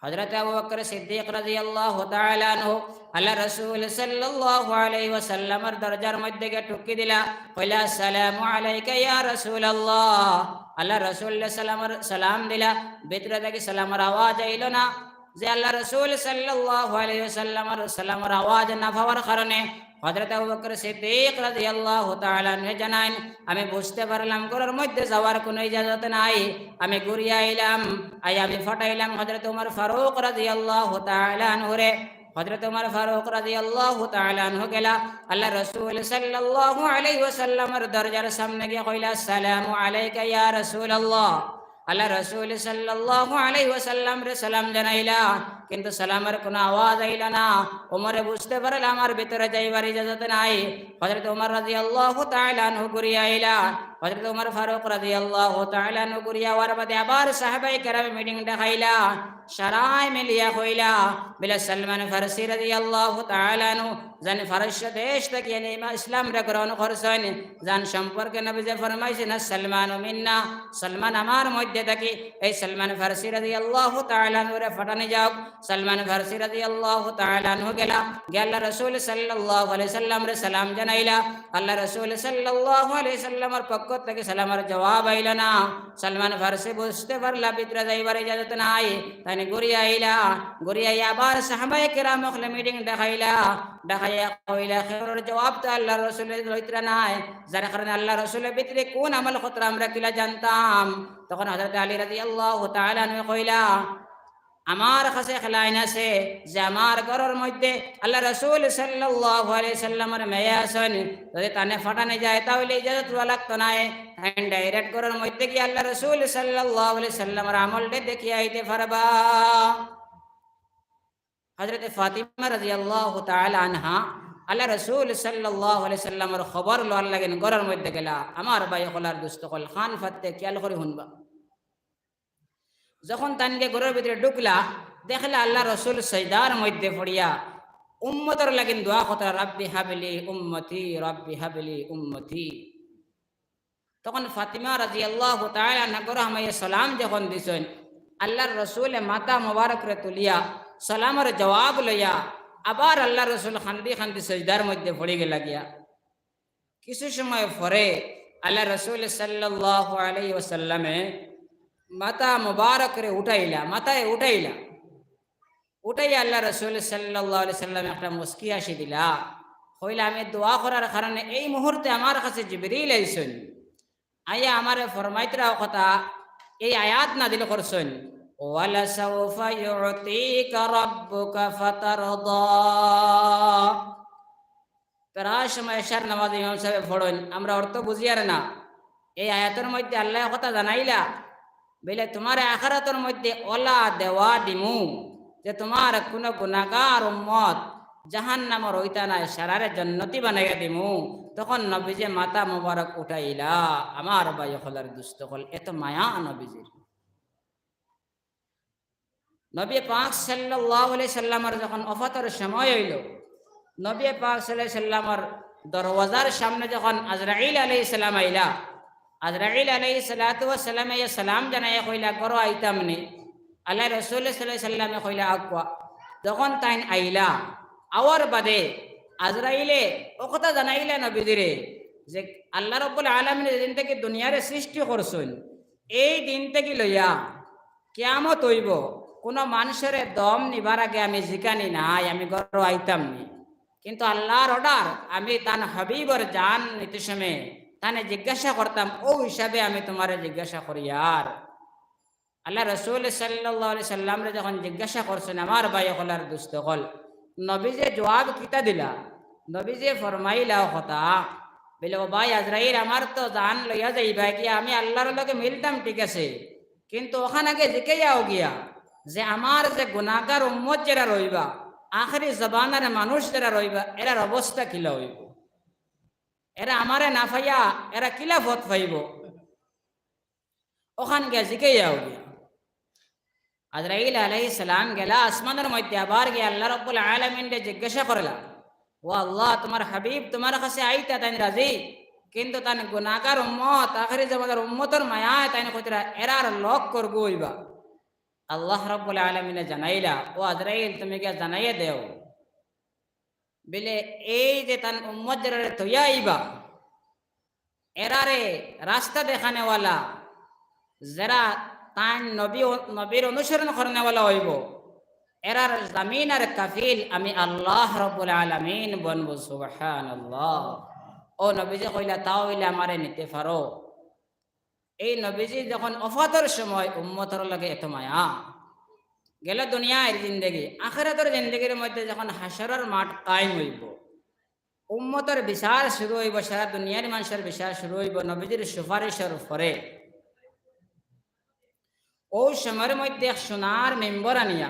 হযরতে আবু বকর সিদ্দিক রাদিয়াল্লাহু তাআলা আনহু আল্লার রসুল সাল্লাল্লাহু আলাইহি ওয়াসাল্লামর দরজার মধ্যে গিয়া টুকি দিলা, কইলা, "আসসালামু আলাইকা ইয়া রাসূলুল্লাহ।" আল্লার রসুল সালামর, সালাম দিলা, ভিতরে থাকি সালামর আওয়াজ আইলো না। যে আল্লার রসুল সাল্লাল্লাহু আলাইহি ওয়াসাল্লামর সালামর আওয়াজ না পাওয়ার কারণে হযরত আবু বকর সিদ্দিক রাদিয়াল্লাহু তাআলা আনহু জানাইন, "আমি বুঝতে পারলাম ঘরর মধ্যে যাওয়ার কুনু ইজাজত নাই, আমি ঘুরিয়া আইলাম।" আইয়া আমি ফাটাইলাম হযরত উমর ফারুক রাদিয়াল্লাহু তাআলা আনহুরে। হযরত উমর ফারুক রাদিয়াল্লাহু তাআলা আনহু গেলা আল্লার রসুল সাল্লাল্লাহু আলাইহি ওয়াসাল্লামর দরজার সামনে গিয়া কইলা, "আসসালামু আলাইকা ইয়া রাসূলুল্লাহ।" আল্লার রসুল সাল্লাল্লাহু আলাইহি ওয়াসাল্লামরে সালাম জানাইলা, কিন্তু সালামর কুনু আওয়াজ আইলো না। উমরে বুঝতে পারলা আমার ভিতরে যাইবার ইজাজত নাই। হযরত উমর রাদিয়াল্লাহু তাআলা আনহু ঘুরিয়া আইলা। হযরত উমর ফারুক রাদিয়াল্লাহু তাআলা আনহু ঘুরিয়া আওয়ার বাদে আবার সাহাবায়ে কেরামে মিটিং ডাকাইলা। সারায় মিলিয়া কইলা, বলে, "সালমান ফারসি রাদিয়াল্লাহু তাআলা আনহু যেন ফারস্য দেশ থাকি এনে ইমা-, ইসলামরে গ্রহণ করছইন, যান সম্পর্কে নবীজি ফরমাইছইন, 'সালমানু মিন্না, সালমান আমার মধ্যে থাকি।' এই সালমান ফারসি রাদিয়াল্লাহু তাআলা আনহুরে ফাটানি যাউক।" সালমান ফারসি রাদিয়াল্লাহু তাআলা আনহু গেলা, গিয়া আল্লার রসুল সাল্লাল্লাহু আলাইহি সাল্লামরে সালাম জানাইলা। আল্লার রসুল সাল্লাল্লাহু আলাইহি সাল্লামর পক্ষ থাকি সালামর জবাব আইলো না। সালমান ফারসি বুঝতে পারলা ভিতরে যাইবার ইজাজত নাই, তাইন ঘুরিয়া আইলা। ঘুরিয়া আইয়া আবার সাহাবায়ে কেরাম অকলে মিটিং ডাকাইলা, ডাকাইয়া কইলা, "কেউরর জবাব তো আল্লার রসুলে লইতরা নায়, যার কারণে আল্লার রসুলে ভিতরে কুন আমল করতরা আমরা কিলা জানতাম?" তখন হযরত আলী রাদিয়াল্লাহু তাআলা আনহু কইলা, আমার কাছে এক লাইন আছে যে আমার ঘরর মধ্যে আল্লার রসুল সাল্লাল্লাহু আলাইহি সাল্লামর মেয়ে আছইন, যদি তানে ফাটানি যায় তাইলে ইজাজত লওয়া লাগতো নায়, তাইন direct ঘরর মধ্যে গিয়া আল্লার রসুল সাল্লাল্লাহু আলাইহি সাল্লামর আমলটা দেখিয়া আইতে পারবা। হযরতে ফাতিমা রাদিয়াল্লাহু তাআলা আনহা আল্লার রসুল সাল্লাল্লাহু আলাইহি সাল্লামর খবর লওয়ার লাগি ঘরর মধ্যে গেলা। আমার ভাই অকল আর দুস্ত অকল, কান পাতিয়া খিয়াল করি হুনবা। যখন তাইন গিয়া ঘরর ভিতরে ঢুকলা, দেখলা আল্লার রসুল সজদার মধ্যে পড়িয়া উম্মতর লাগি দোয়া কররা, "রাব্বি হাবলি উম্মতি, রাব্বি হাবলি উম্মতি।" তখন ফাতিমা রাদিয়াল্লাহু তাআলা আনহা ঘরো হামাইয়া সালাম যখন দিছইন, আল্লার রসুলে মাথা মোবারকরে তুলিয়া সালামর জবাব লইয়া আবার আল্লার রসুল কান্দি কান্দি সজদার মধ্যে পড়ি গেলা গিয়া। কিছু সময় পরে আল্লার রসুল সাল্লাল্লাহু আলাইহি ওয়াসাল্লামে মাথা মোবারকরে উঠাইলা, মাথায় উঠাইলা। উঠাইয়া আল্লার রসুল সাল্লাল্লাহু আলাইহি সাল্লামে একটা মুস্কি হাসি দিলা। কইলা, "আমি দোয়া করার কারণে এই মুহূর্তে আমার কাছে জিবরিল আইছইন, আইয়া আমারে ফরমাইতরা অউ কথা, এই আয়াত নাজিল করছইন, ওয়ালাসাউফা ইউতিকা রাব্বুকা ফাতারদা।" প্রায় সময় এশার নামাজ ইমাম সাবে পড়ইন, আমরা অর্থ বুঝিয়ার না। এই আয়াতর মধ্যে আল্লায় কথা জানাইলা, বইলে, "তুমারে আখেরাতর মধ্যে অলা দেওয়া দিমু যে তুমার কুনু গুনাগার উম্মত জাহান্নামর অইতা নায়, সারারে জন্নতি বানাইয়া দিমু।" তখন নবীজিয়ে মাথা মোবারক উঠাইলা। আমার ভাই অকল আর দুস্ত অকল, এত মায়া নবীজির। নবী পাক সাল্লাল্লাহু আলাইহি সাল্লামর যখন ওফাতর সময় অইলো, নবী পাক সাল্লাল্লাহু আলাইহি সাল্লামর দরওয়াজার সামনে যখন আজরাইল আলাইহিস সালাম আইলা, আজরাইল আলাইহিস সালাতু ওয়াস সালামে ইয়া সালাম জানাইয়া কইলা, "ঘরো আইতাম নি?" আল্লার রসুল সাল্লাল্লাহু আলাইহি সাল্লামে কইলা, "আউক্কা।" যখন তাইন আইলা, আওয়ার বাদে আজরাইলে অউ কথা জানাইলা নবীজিরে যে আল্লাহ রাব্বুল আলামিনে যেদিন থাকি দুনিয়ারে সৃষ্টি করছইন, এই দিন থাকি লইয়া কিয়ামত অইবো, কুনু মানষরে দম নিবার আগে আমি জিকানি নাই, আমি ঘরো আইতাম নি। কিন্তু আল্লার order, আমি তান হাবিবর জান নিতে সময় তানে জিজ্ঞাসা করতাম, অউ হিসাবে আমি তুমারে জিজ্ঞাসা করিয়ার। আল্লার রসুল সাল্লাল্লাহু আলাইহি সাল্লামরে যখন জিজ্ঞাসা করছইন, আমার ভাই অকল আর দুস্ত অকল, নবীজিয়ে জবাব কিতা দিলা? নবীজিয়ে ফরমাইলা অউ কথা, বইলে, "ও ভাই আজরাইল, আমার তো জান লইয়া যাইবা গিয়া, আমি আল্লার লগে মিলতাম, ঠিক আছে, কিন্তু অখান আগে জিকাইয়াও গিয়া যে আমার যে গুনাগার উম্মত যেরা রইবা, আখেরি জমানার মানুষ যেরা রইবা, এরার অবস্থা কিলা অইবো? এরা আমারে না পাইয়া এরা কিলা পথ পাইবো?" অখান গিয়া জিকাইয়াও গিয়া। আজরাইল আলাইহিস সালাম গেলা আসমানর মধ্যে, আবার গিয়া আল্লাহ রাব্বুল আলামিনরে জিজ্ঞাসা করলা, "ও আল্লাহ, তুমার হাবিব তুমার কাছে আইতা তাইন রাজি, কিন্তু তান গুনাগার উম্মত, আখেরি জমানার উম্মতর মায়ায় তাইন কইতরা এরার লগ করগু অইবা।" আল্লাহ রাব্বুল আলামিনে জানাইলা, "ও আজরাইল, তুমি গিয়া জানাইয়া দেও।" বইলে, এই যে তান উম্মত যেরারে থইয়া আইবা, এরারে রাস্তা দেখানেওয়ালা, যেরা তান নবী, নবীর অনুসরণ করনেওয়ালা অইবো, এরার জামিন আর কাফিল আমি আল্লাহ রাব্বুল আলামিন বনবো। সুবহানাল্লাহ। অউ নবীজিয়ে কইলা, "তা অইলে আমারে নিতে পারো।" এই নবীজি যখন ওফাতর সময় উম্মতর লগে এত মায়া, গেল দুনিয়ার জিন্দেগি, আখেরাতর জিন্দেগির মধ্যে যখন হাশরর মাঠ কায়েম অইবো, উম্মতর বিচার শুরু অইবো, সারা দুনিয়ার মানষর বিচার শুরু অইবো নবীজির সুপারিশর পরে। অউ সময়র মধ্যে এক সোনার মিম্বর আনিয়া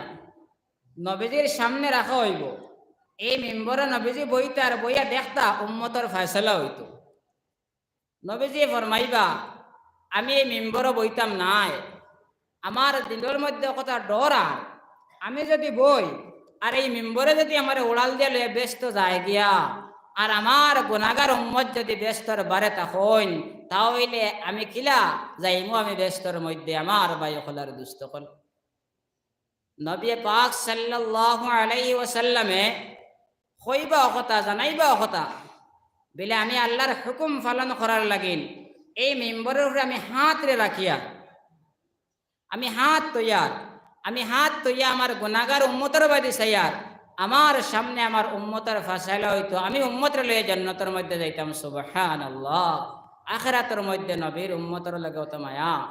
নবীজির সামনে রাখা অইবো। এই মিম্বরো নবীজি বইতা আর বইয়া দেখতা উম্মতর ফয়সালা অইতো। নবীজি ফরমাইবা, "আমি এই মিম্বরো বইতাম নায়, আমার দিলর মধ্যে কথা ডর আর, আমি যুদি বই আর এই মিম্বরে যুদি আমারে উড়াল দিয়া লইয়া বেহেস্তো যায় গিয়া, আর আমার গুনাগার উম্মত যুদি বেহেস্তর বারে থাকইন, তা অইলে আমি কিলা যাইমু আমি বেহেস্তর মধ্যে?" আমার ভাই অকল আর দুস্ত অকল, নবী পাক সাল্লাল্লাহু আলাইহি ওয়াসাল্লামে কইবা অউ কথা, জানাইবা অউ কথা, বইলে, "আমি আল্লার হুকুম পালন করার লাগিন এই মিম্বরর উপরে আমি হাতরে রাখিয়া, আমি হাত থইয়ার, আমি হাত থইয়া আমার গুনাগার উম্মতর বায়দি চাইয়ার, আমার সামনে আমার উম্মতর ফয়সালা অইতো, আমি উম্মতরে লইয়া জান্নাতর মধ্যে যাইতাম।" সুবহানাল্লাহ। আখেরাতর মধ্যে নবীর উম্মতর লগে অত মায়া।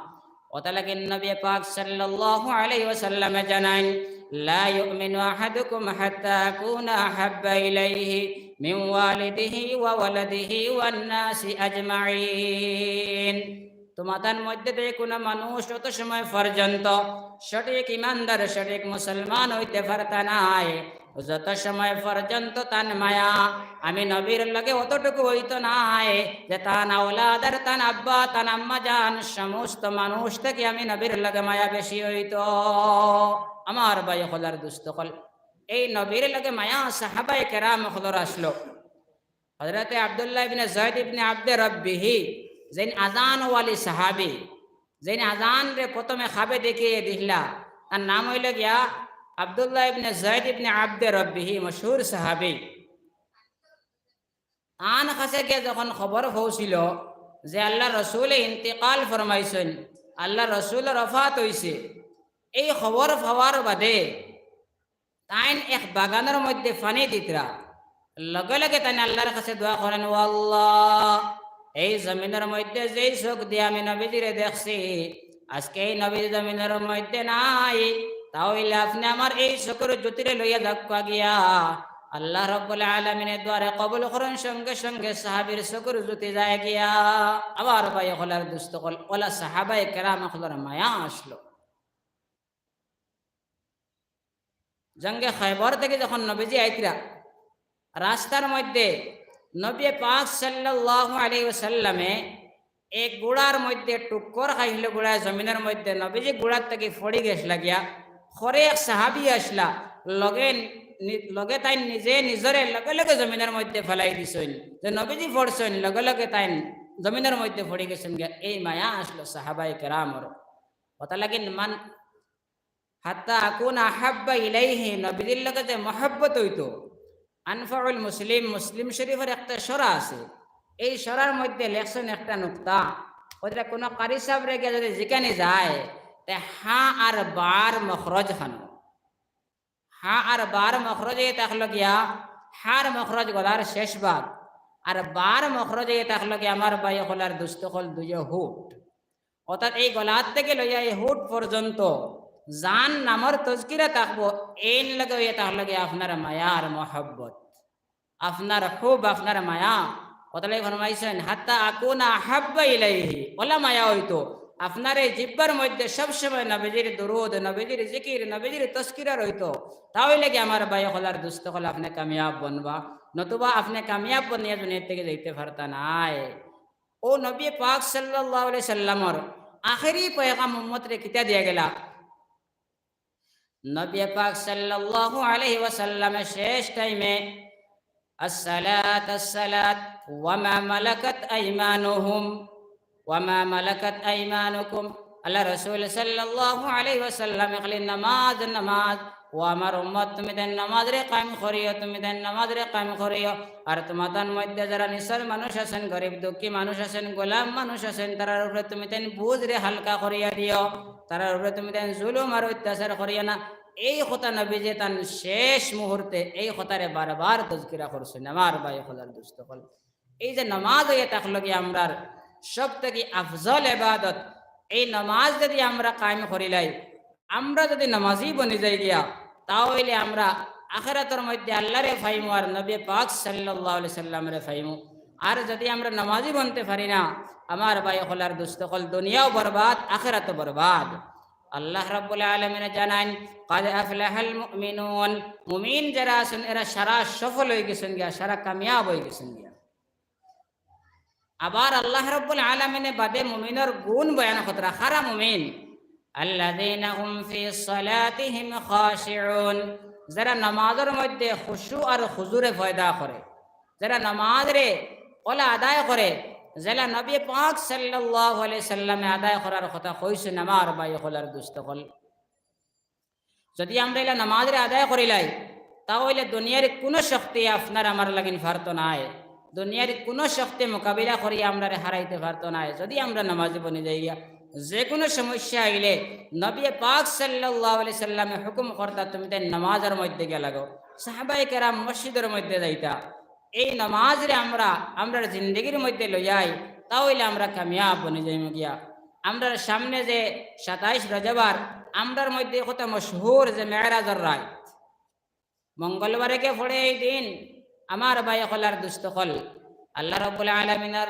অতা লাগি নবী পাক সাল্লাল্লাহু আলাইহি ওয়াসাল্লামে জানাইন, "লা ইউমিনু আহাদুকুম হাত্তা আকুনা আহাব্বা ইলাইহি মিন ওয়ালিদিহি ওয়া ওয়ালাদিহি ওয়ান নাসি আজমাইন।" তুমাতান মধ্যে যে কুনু মানুষ অত সময় পর্যন্ত সঠিক ইমানদার, সঠিক মুসলমান অইতে পারতা নায়, যত সময় পর্যন্ত তান মায়া আমি নবীর লগে অতটুকু অইতো নায় যে তান আওলাদ আর তান আব্বা, তান আম্মা জান সমস্ত মানুষ থাকি আমি নবীর লগে মায়া বেশি অইতো। আমার ভাই অকল আর দুস্ত অকল, এই নবীর লগে মায়া সাহাবায়ে কেরাম অকলর আছলো। হযরতে আব্দুল্লাহ ইবনে যায়েদ ইবনে আব্দে রব্বিহি, যেইন আজানওয়ালি সাহাবী, যেইন আজানরে প্রথমে খাবে দেখিয়া দিছলা, তার নাম অইলো গিয়া আব্দুল্লাহ ইবনে যায়েদ ইবনে আব্দে রব্বিহি, মশহুর সাহাবী। তান কাছে গিয়া যখন খবর পৌঁছিল যে আল্লার রসুলে ইন্তিকাল ফরমাইছইন, আল্লার রসুলর ওফাত অইছে, এই খবর পাওয়ার বাদে তাইন এক বাগানর মধ্যে পানি দিতরা। লগে লগে তাইন আল্লার কাছে দোয়া করেন, "ও আল্লাহ, এই জমিনর মধ্যে যেই চোখ দিয়া আমি নবীজিরে দেখছি, আজকে এই নবীজি জমিনর মধ্যে নাই, তা অইলে আপনে আমার এই চোখর জ্যোতিরে লইয়া যাউক্কা গিয়া।" আল্লাহ রব্বুল আলামিনে দোয়ারে কবুল করইন, সঙ্গে সঙ্গে সাহাবীর চোখর জ্যোতি যায় গিয়া। আমার ভাই অকল আর দুস্ত অকল, অলা সাহাবায়ে কেরাম অকলর মায়া আছলো। জঙ্গে খয়বর থাকি যখন নবীজি আইতরা, রাস্তার মধ্যে নবী পাক সাল্লাল্লাহু আলাইহি ওয়াসাল্লামে এক ঘোড়ার মধ্যে টুক্কর খাইছলো, ঘোড়ায় জমিনর মধ্যে, নবীজি ঘোড়ার থাকি পড়ি গেছলা গিয়া। খরে এক সাহাবী আছলা, লগে নি-, লগে তাইন নিজে নিজরে লগে লগে জমিনর মধ্যে ফালাই দিছইন, যে নবীজি পড়ছইন, লগে লগে তাইন জমিনর মধ্যে পড়ি গেছইন গিয়া। এই মায়া আছলো সাহাবায়ে কেরামর। অতা লাগি মান হাত্তা আকুনা আহাব্বা ইলাইহি, নবীজির লগে যে মহব্বত অইতো। আনফাউল মুসলিম, মুসলিম শরীফর একটা সরা আছে, এই সরার মধ্যে লেখছইন একটা নুকতা, অতা কুনু কারি সাবরে গিয়া যুদি জিকানি যায়, তে হা আর বার মখরজ খানো। হা আর বার মখরজে থাকলো গিয়া, হার মখরজ গলার শেষ ভাগ, আর বার মখরজে থাকলো গিয়া আমার ভাই অকল আর দুস্ত অকল দুইও হুট। অর্থাৎ এই গলার থাকি লইয়া এই হুট পর্যন্ত যান নামর তজকিরা থাকবো, এইন লগে অইয়া থাকলো গিয়া আপনার মায়া আর মহব্বত, আপনার হুব, আপনার মায়া। অতা লাগি ফরমাইছইন, "হাত্তা আকুনা আহাব্বা ইলাইহি।" অলা মায়া অইতো, আপনার এই জিব্বার মধ্যে সবসময় নবীজির দুরুদ, নবীজির জিকির, নবীজির তজকিরা রইতো, তা অইলে গি আমার ভাই অকল আর দুস্ত অকল আপনে কামিয়াব বনবা, নতুবা আপনে কামিয়াব বনিয়া দুনিয়া থাকি যাইতে পারতা নায়। অউ নবী পাক সাল্লাল্লাহু আলাইহি সাল্লামর আখেরি পয়গাম উম্মতরে কিতা দিয়া গেলা? নবী পাক সাল্লাল্লাহু আলাইহি ওয়াসাল্লামে শেষ টাইমে, "আসসালাত, আসসালাত, ওয়া মা মালাকাত আইমানুহুম, ওয়া মা মালাকাত আইমানুকুম।" আল্লার রসুল সাল্লাল্লাহু আলাইহি ওয়াসাল্লামে খালি নামাজ, নামাজ, ও আমার উম্মত, তুমি তাইন নামাজরে কায়েম করিও, তুমি তাইন নামাজরে কায়েম করিও। আর তুমাতান মধ্যে যারা নিঃস্ব মানুষ আছইন, গরিব দুঃখী মানুষ আছইন, গোলাম মানুষ আছইন, তারার উপরে তুমি তাইন বুঝরে হালকা করিয়া দিও, তারার উপরে তুমি তাইন জুলুম আর অত্যাচার করিও না। এই কথা নবীজি তান শেষ মুহূর্তে এই কথারে বারবার তজকিরা করছইন। আমার ভাই অকল আর দুস্ত অকল, এই যে নামাজ অইয়া থাকলো গিয়া আমরার সব থাকি আফজল ইবাদত, এই নামাজ যুদি আমরা কায়েম করিলাই, আমরা যুদি নামাজি বনি যাই গিয়া, তা অইলে আমরা আখেরাতর মধ্যে আল্লারে পাইমু আর নবী পাক সাল্লাল্লাহু আলাইহি সাল্লামরে পাইমু। আর যুদি আমরা নামাজি বনতে পারি না, আমার ভাই অকল আর দুস্ত অকল, দুনিয়াও বরবাদ, আখেরাতও বরবাদ। আল্লাহ রাব্বুল আলামিনে জানাইন, "কাদ আফলাহাল মুমিনুন", মুমিন যারা আছইন এরা সারা সফল অইগেছইন গিয়া, সারা কামিয়াব অইগেছইন গিয়া। আবার আল্লাহ রাব্বুল আলামিনে বাদে মুমিনর গুণ বয়ান করতরা, কারা মুমিন? "আল্লাযীনা হুম ফি সালাতিহিম খাশিউন", যারা নামাজর মধ্যে খুশু আর হুজুরে পয়দা করে, যারা নামাজরে অলা আদায় করে, যেলা নবী পাক সাল্লাল্লাহু আলাইহি সাল্লামে আদায় করার কথা কইছইন। আমার ভাই অকল আর দুস্ত অকল, যুদি আমরা ইলা নামাজরে আদায় করিলাই, তা অইলে দুনিয়ার কুনু শক্তি আপনার আমার লাগিন পারতো নায়। দুনিয়ার কুনু শক্তি মোকাবিলা করিয়া আমরারে হারাইতে পারতো নায়। যুদি আমরা নামাজি বনি যাই গিয়া, যে কুনু সমস্যা আইলে নবী পাক সাল্লাল্লাহু আলাইহি সাল্লামে হুকুম করতা, "তুমি তাইন নামাজর মধ্যে গিয়া লাগো।" সাহাবায়ে কেরাম মসজিদর মধ্যে যাইতা। এই নামাজরে আমরা, আমরার জিন্দেগির মধ্যে লইয়াই, তা অইলে আমরা কামিয়াব বনি যাইমু গিয়া। আমরার সামনে যে সাতাইশ রজব আর আমরার মধ্যে কত মশহুর যে মেরাজর রাইত, মঙ্গলবারে গিয়া পড়ে এই দিন। আমার ভাই অকল আর দুস্ত অকল, আল্লাহ রাব্বুল আলামিনর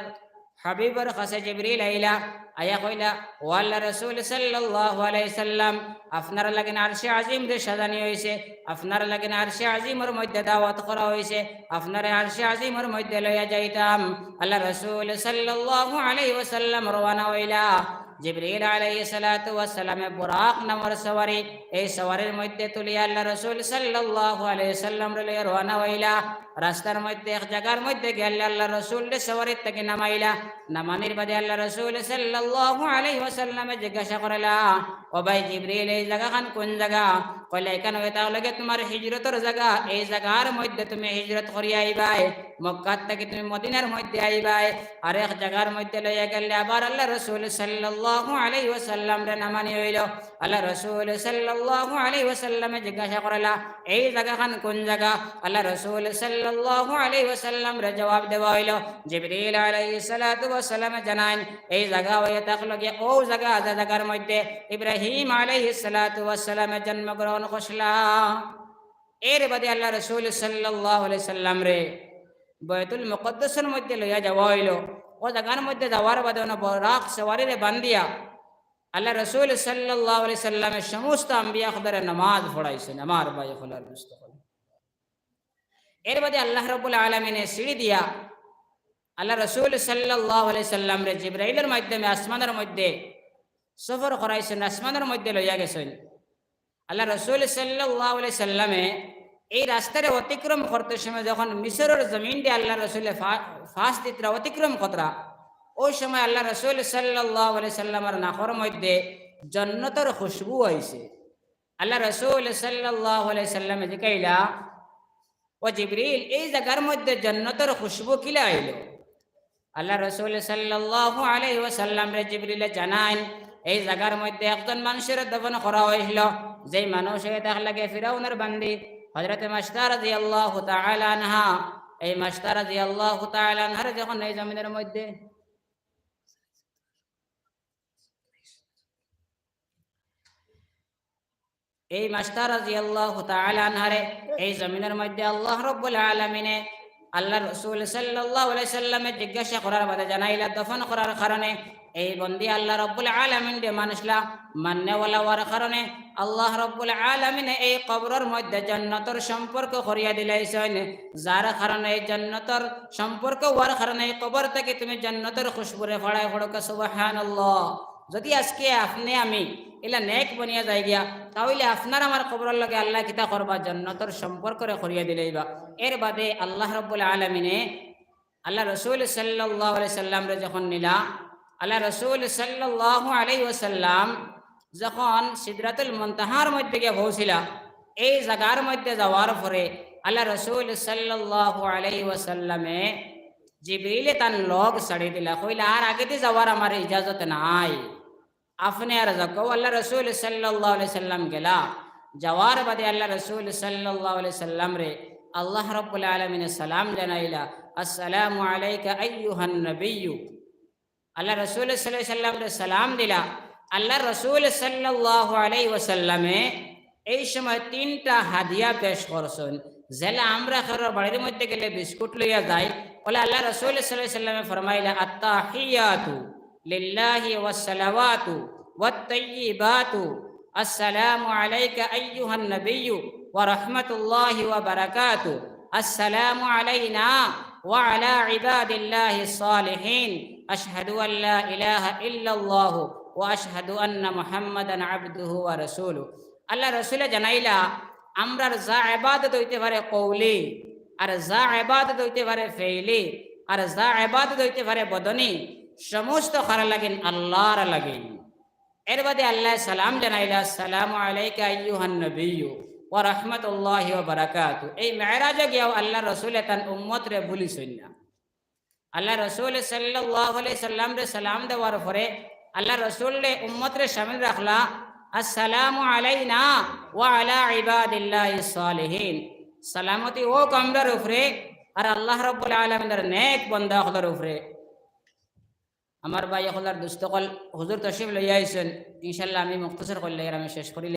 হাবিবর কাছে জিবরিল আইলা, আইয়া কইলা, "ও আল্লাহ রসুল সাল্লাল্লাহু আলাইহি সাল্লাম, আপনার লাগি আরশে আজিমরে সাজানি অইছে, আপনার লাগি আরশে আজিমর মধ্যে দাওয়াত করা অইছে, আপনারে আরশে আজিমর মধ্যে লইয়া যাইতাম।" আল্লাহ রসুল সাল্লাল্লাহু আলাইহি ওয়াসাল্লাম রওয়ানা অইলা। জিবরিল আলাইহিস সালাতু ওয়াস সালামে বুরাক নামর সওয়ারি, এই সওয়ারির মধ্যে তুলিয়া আল্লাহ রসুল সাল্লাল্লাহু আলাইহি ওয়াসাল্লামরে লইয়া রওয়ানা অইলা। রাস্তার মধ্যে এক জাগার মধ্যে গেলে আল্লাহ রসুলরে সওয়ারির থাকি নামাইলা। নামানির বাদে আল্লাহ রসুল সাল্লাল্লাহু আলাইহি ওয়াসাল্লামে জিজ্ঞাসা করলা, "ও ভাই জিবরিল, এই জাগাখান কুন জাগা?" কইলা, "ইখান অইতা অইলো গি তুমার হিজরতর জাগা, এই জাগার মধ্যে তুমি হিজরত করিয়া আইবায়, মক্কার থাকি তুমি মদিনার মধ্যে আইবায়।" আরেক জাগার মধ্যে লইয়া গেলে আবার আল্লাহ রসুল সাল্লাল্লাহু আলাইহি ওয়াসাল্লামরে নামানি অইলো। আল্লাহ রসুল সাল্লাল্লাহু আলাইহি ওয়াসাল্লামে জিজ্ঞাসা করলা, "এই জাগাখান কুন জাগা?" আল্লাহ রসুল সাল্লাল্লাহু আলাইহি ওয়াসাল্লামরে জবাব দেওয়া অইলো, জিবরিল আলাইহিস সালাতু ওয়াস সালামে জানাইন, এই জাগা অইয়া থাকলো গিয়া অউ জাগা, যে জাগার মধ্যে ইব্রাহিম আলাইহিস সালাতু ওয়াস সালামে জন্মগ্রহণ করছিলা। এর বাদে আল্লাহ রসুল সাল্লাল্লাহু আলাইহি সাল্লামরে বায়তুল মুকাদ্দাসর মধ্যে লইয়া যাওয়া অইলো। অউ জাগার মধ্যে যাওয়ার বাদে অনো বুরাক সওয়ারিরে বান্ধিয়া আল্লাহ রসুল সাল্লাল্লাহু আলাইহি সাল্লামে সমস্ত আম্বিয়া অকলরে নামাজ পড়াইছইন। আমার ভাই অকল আর দুস্ত অকল, এর বাদে আল্লাহ রাব্বুল আলামিনে সিঁড়ি দিয়া আল্লাহ রসুল সাল্লাল্লাহু আলাইহি সাল্লামরে জিবরাইলর মাধ্যমে আসমানর মধ্যে সফর করাইছইন, আসমানর মধ্যে লইয়া গেছইন। আল্লাহ রসুল সাল্লাল্লাহু আলাইহি সাল্লামে এই রাস্তারে অতিক্রম করতে সময় যখন মিশরর জমিন দিয়া আল্লাহ রসুলে ফা-, ফাঁস দিতরা, অতিক্রম করতরা, অউ সময় আল্লাহ রসুল সাল্লাল্লাহু আলাইহি সাল্লামর নাকর মধ্যে জন্নতর খুশবু আইছে। আল্লাহ রসুল সাল্লাল্লাহু আলাইহি সাল্লামে জিকাইলা, "ও জিবরিল, এই জাগার মধ্যে জন্নতর খুশবু কিলা আইলো?" আল্লাহ রসুল সাল্লাল্লাহু আলাইহি ওয়াসাল্লামরে জিবরিলে জানাইন, "এই জাগার মধ্যে একজন মানুষরে দফন করা অইলো, যেই মানুষ অইয়া থাকলা গি ফিরাউনর বান্দি হযরতে মাশতা রাদিয়াল্লাহু তাআলা আনহা।" এই মাশতা রাদিয়াল্লাহু তাআলা আনহারে যখন এই জমিনর মধ্যে এই মাশতা রাদিয়াল্লাহু তাআলা আনহারে এই জমিনর মধ্যে আল্লাহ রাব্বুল আলামিনে আল্লাহ রসুল সাল্লাল্লাহু আলাইহি সাল্লামে জিজ্ঞাসা করার বাদে জানাইলা দফন করার কারণে। এই বন্দি আল্লাহ রাব্বুল আলামিনরে মানছলা, মাননেওয়ালা অওয়ার কারণে আল্লাহ রাব্বুল আলামিনে এই কবরর মধ্যে জন্নতর সম্পর্ক করিয়া দিলাইছইন, যার কারণে এই জন্নতর সম্পর্ক অওয়ার কারণে এই কবর থাকি তুমি জন্নতর খুশবুরে ফাড়াই ফাড়ুকা। সুবহানাল্লাহ। যদি আজকে আপনে আমি ইলা নেক বনিয়া যাই গিয়া, তা অইলে আপনার আমার কবরর লগে আল্লায় কিতা করবা? জন্নতর সম্পর্করে করিয়া দিলাইবা। এর বাদে আল্লাহ রাব্বুল আলামিনে আল্লাহ রসুল সাল্লাল্লাহু আলাইহি সাল্লামরে যখন নিলা, আল্লাহ রসুল সাল্লাল্লাহু আলাইহি ওয়াসাল্লাম যখন সিদরাতুল মুনতাহার মধ্যে গিয়া পৌঁছিলা, এই জাগার মধ্যে যাওয়ার পরে আল্লাহ রসুল সাল্লাল্লাহু আলাইহি ওয়াসাল্লামে জিবরিলে তান লগ ছাড়ি দিলা, কইলা, "আর আগেদি যাওয়ার আমার ইজাজত নাই, আপনে আর যাউক্কা।" অউ আল্লাহ রসুল সাল্লাল্লাহু আলাইহি সাল্লাম গেলা। যাওয়ার বাদে আল্লাহ রসুল সাল্লাল্লাহু আলাইহি সাল্লামরে আল্লাহ রাব্বুল আলামিনে সালাম জানাইলা, "আসসালামু আলাইকা আইয়ুহান নাবিয়্যু।" আল্লাহ রসুল সাল্লাল্লাহু আলাইহি সাল্লামরে সালাম দিলা। আল্লাহ রসুল সাল্লাল্লাহু আলাইহি ওয়াসাল্লামে এই সময় তিনটা হাদিয়া পেশ করছইন। যেলা আমরা কারোর বাড়ির মধ্যে গেলে বিস্কুট লইয়া যাই, অলা আল্লাহ রসুল সাল্লাল্লাহু আলাইহি সাল্লামে ফরমাইলা, "আত্তাহিয়াতু লিল্লাহি ওয়াসসালাওয়াতু ওয়াত্তাইয়িবাতু, আসসালামু আলাইকা আইয়ুহান নাবিয়্যু ওয়া রাহমাতুল্লাহি ওয়া বারাকাতু, আসসালামু আলাইনা ওয়া আলা ইবাদিল্লাহিস সালিহিন, আশহাদু আল্লা ইলাহা ইল্লাল্লাহু ওয়া আশহাদু আন্না মুহাম্মাদান আবদুহু ওয়া রাসূলুহু।" আল্লাহ রসুলে জানাইলা, আমরার যা ইবাদত অইতে পারে কওলি, আর যা ইবাদত অইতে পারে ফেইলি, আর যা ইবাদত অইতে পারে বদনি, সমস্ত কার লাগিন? আল্লাহর লাগিন। এর বাদে আল্লায় সালাম জানাইলা, "আসসালামু আলাইকা আইয়ুহান নাবিয়্যু ওয়া রাহমাতুল্লাহি ওয়া বারাকাতু।" এই মেরাজো গিয়াও আল্লাহ রসুলে তান উম্মতরে ভুলিছইন না। আল্লাহ রসুল সাল্লাল্লাহু আলাইহি সাল্লামরে সালাম দেওয়ার পরে আল্লাহ রসুলরে উম্মতরে শামিল রাখলা, "আসসালামু আলাইনা ওয়া আলা ইবাদিল্লাহিস সালিহিন।" সালামতি অউক আমরার উপরে আর আল্লাহ রাব্বুল আলামিনর নেক বন্দা অকলর উপরে। আমার ভাই অকল আর দুস্ত অকল, হুজুর তশরিফ লইয়া আইছইন, ইনশাআল্লাহ আমি মুখতসর করিলাইয়ার, আমি শেষ করি